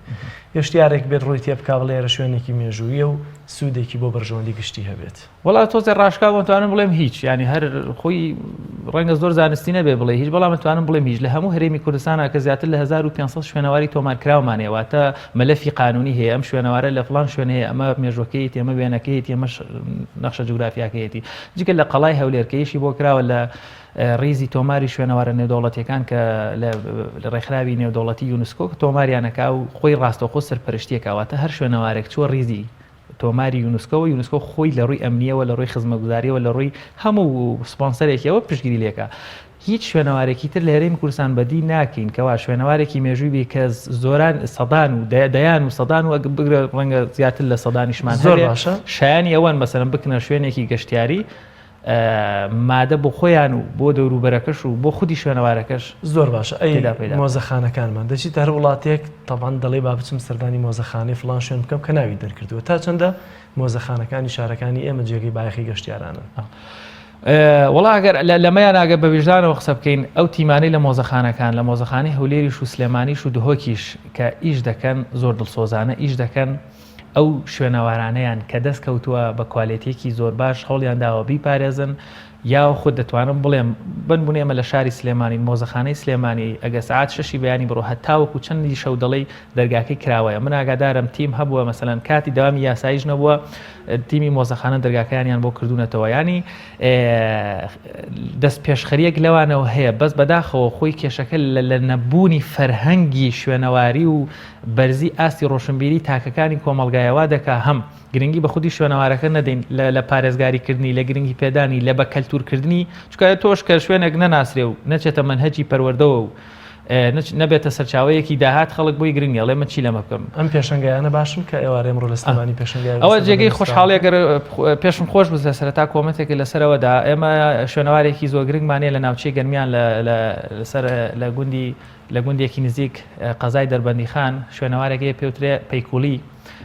گەشتیارێک بێت ڕووی تێ بکا بڵێ ئێرە شوێنێکی مێژووییە و سوودێکی بۆ بەرژەوەندی گشتی هەبێت. وەڵا تۆزێ ڕاشکاو بم توانم بڵێم هیچ یانی هەر خۆی ڕەنگە زۆر زانستی نەبێ بڵێ هیچ بەڵام توانم بڵێم هیچ لە هەموو هەرێمی کوردستانە کە زیاتر لە 1500 شوێنەواری تۆمارکراومان هەیە واتە. واتە مەلەفی قانونی هەیە ئەم شوێنەوارە لە فڵان شوێن هەیە ئەمە مێژوەکەیەتی ئەمە وێنەکەیەتی ئەمە نەخشە جوگرافیاکەیەتی جگە لە قەڵای هەولێر کە ئیشی بۆ کراوە لە ڕیزی تۆماری شوێنەوارە نێودەوڵەتیەکان کە لە ڕێکخراوی نێودەوڵەتی یونسکۆ تۆماریانەکا و خۆی ڕاستەوخۆ سەرپەرشتیەکە واتە هەر شوێنەوارێک چووە ڕیزی تۆماری یونسکۆوە یونسکۆ خۆی لە ڕووی ئەمنیەوە لە ڕووی خزمەتگوزاریەوە لە ڕووی هەموو سپۆنسەرێکیەوە پشتگیری لێکا هیچ شوێنەوارێکی تر لە هەرێمی کوردستان بەدی ناکەین کەوا شوێنەوارێکی مێژووی بێ کە زۆران سەدان و دەیان و سەدان و بگرە ڕەنگە زیاتر لە سەدانیشمان زۆر باشە شایانی ئەوەن مەسەلەن بکنە شوێنێکی گەشتیاری مادە بۆ خۆیان و بۆ دەوروبەرەکەش و بۆ خودی شوێنەوارەکەش زۆر باشە ئەی تێدا پەیدا بکەن. مۆزەخانەکانمان دەچیتە هەر وڵاتێک تەبعەن دەڵێی با بچم سەردانی مۆزەخانەی فڵان شوێن بکەم کە ناوی دەرکردووە تا چەندە مۆزەخانەکانی شارەکانی ئێمە جێگەی بایەخی گەشتیارانن؟ وەڵا ئەگەر لەمەیان ئەگەر بە ویژدانەوە قسە بکەین ئەو تیمانەی لە مۆزەخانەکان لە مۆزەخانەی هەولێریش و سلێمانیش و دهۆکیش کە ئیش دەکەن زۆر دڵسۆزانە ئیش دەکەن ئەو شوێنەوارانەیان کە دەست کەوتووە بە کوالێتیەکی زۆر باش هەوڵیان داوە بیپارێزن یاخود دەتوانم بڵێم بنبوون ئێمە لە شاری سلێمانین مۆزەخانەی سلێمانی ئەگەر سعات شەشی بەیانی بڕۆ هەتاوەکو چەندی شەو دەڵێی دەرگاکەی کراوەیە من ئاگادارم تیم هەبووە مەسەلەن کاتی دەوامی یاساییش نەبووە تیمی مۆزەخانە دەرگاکەیانیان بۆ کردوونەتەوە ینی دەست پێشخەریەک لەوانەوە هەیە بەس بەداخەوە خۆی کێشەکە لە نەبوونی فەرهەنگی شوێنەواری و بەرزی ئاستی ڕۆشنبیری تاکەکانی کۆمەڵگایە وا دەکا هەم گرنگی بە خودی شوێنەوارەکە نەدەین لە پارێزگاری کردنی لە گرنگی پێدانی لە بە کەلتور کردنی چونکە تۆش کە شوێنێک نەناسرێ و نەچێتە مەنهەجی پەروەردەوە و نەبێتە سەرچاوەیەکی داهات خەڵک بۆی گرنگ نیە ئەڵێ من چی لەمە بکەم. ئەم پێشەنگایانە باشن کە ئێوارە ئێمڕۆ لە سلێمانی پێشەنگای ئەوە جێگەی خۆشحاڵیە گەر پێشم خۆش بوو لە سەرەتا کۆمەنتێک لەسەرەوە دا ئێمە شوێنەوارێکی زۆر گرنگمان هەیە لە ناوچەی گەرمیان لەسەر لە گوندی لە گوندێکی نزیک قەزای دەربەندیخان شوێنەوارێک هەیە پێوترێ پەیکوڵی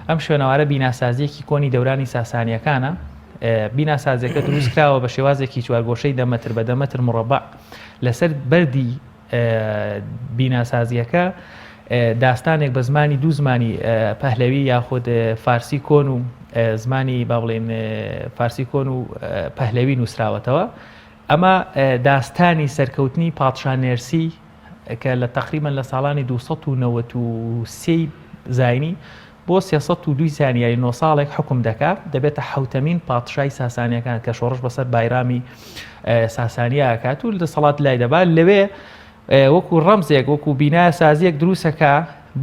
ئەم شوێنەوارە بیناسازیەکی کۆنی دەورانی ساسانیەکانە بیناسازیەکە دروست کراوە بە شێوازێکی چوارگۆشەی دە مەتر بە دە مەتر مڕەبع لەسەر بەردی بیناسازیەکە داستانێک بە زمانی دوو زمانی پەهلەوی یاخود فارسی کۆن و زمانی با بڵێن فارسی کۆن و پەهلەوی نووسراوەتەوە ئەمە داستانی سەرکەوتنی پادشا نێرسی کە لە تەقریبەن لە ساڵانی 293 زاینی بۆ 302 زانی یاری نۆ ساڵێک حکوم دەکا دەبێتە حوتەمین پادشای ساسانیەکان کە شۆڕش بەسەر بایرامی ساسانیا ئەکات و دەسەڵات لای دەبا لەوێ وەکو ڕەمزێک وەکو بینا سازیەک دروستەکە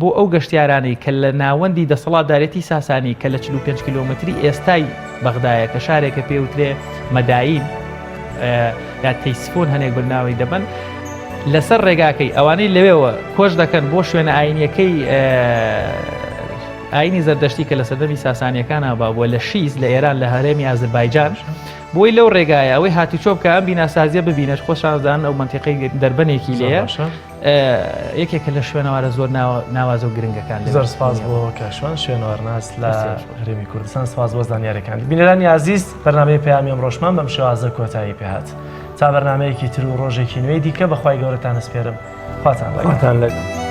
بۆ ئەو گەشتیارانەی کە لە ناوەندی دەسەڵاتدارێتی ساسانی کە لە 45 کیلۆمەتری ئێستای بەغدایە کە شارێکە پێوترێ مەداین یا تەیسفۆن هەنێک بەناوی دەبن لەسەر ڕێگاکەی ئەوانەی لەوێوە کۆچ دەکەن بۆ شوێنە ئاینیەکەی ئاینی زەردەشتی کە لە سەردەمی ساسانیەکانە بابووە لە شیز لە ئێران لە هەرێمی ئازربایجان بۆی لەو ڕێگایە ئەوەی هاتوچۆ بکە ئەم بیناسازیە ببینێت خۆشانزان ئەو منتیقی دەربەنێکی لێیە یەکێکە لە شوێنەوارە زۆر ناوازە و گرنگەکان. زۆر سپاس بۆ کاشوان شوێنەوارناس لە هەرێمی کوردستان سپاس بۆ زانیاریەکانی بینەرانی ئازیز بەرنامەی پەیامی ئەمڕۆشمان بەم شێوازە کۆتایی پێهات تا بەرنمەیەکی تر و ڕۆژێکی نوێی دیکە بەخوای گەورەتان ئەسپێرم خواتان لەگەڵ.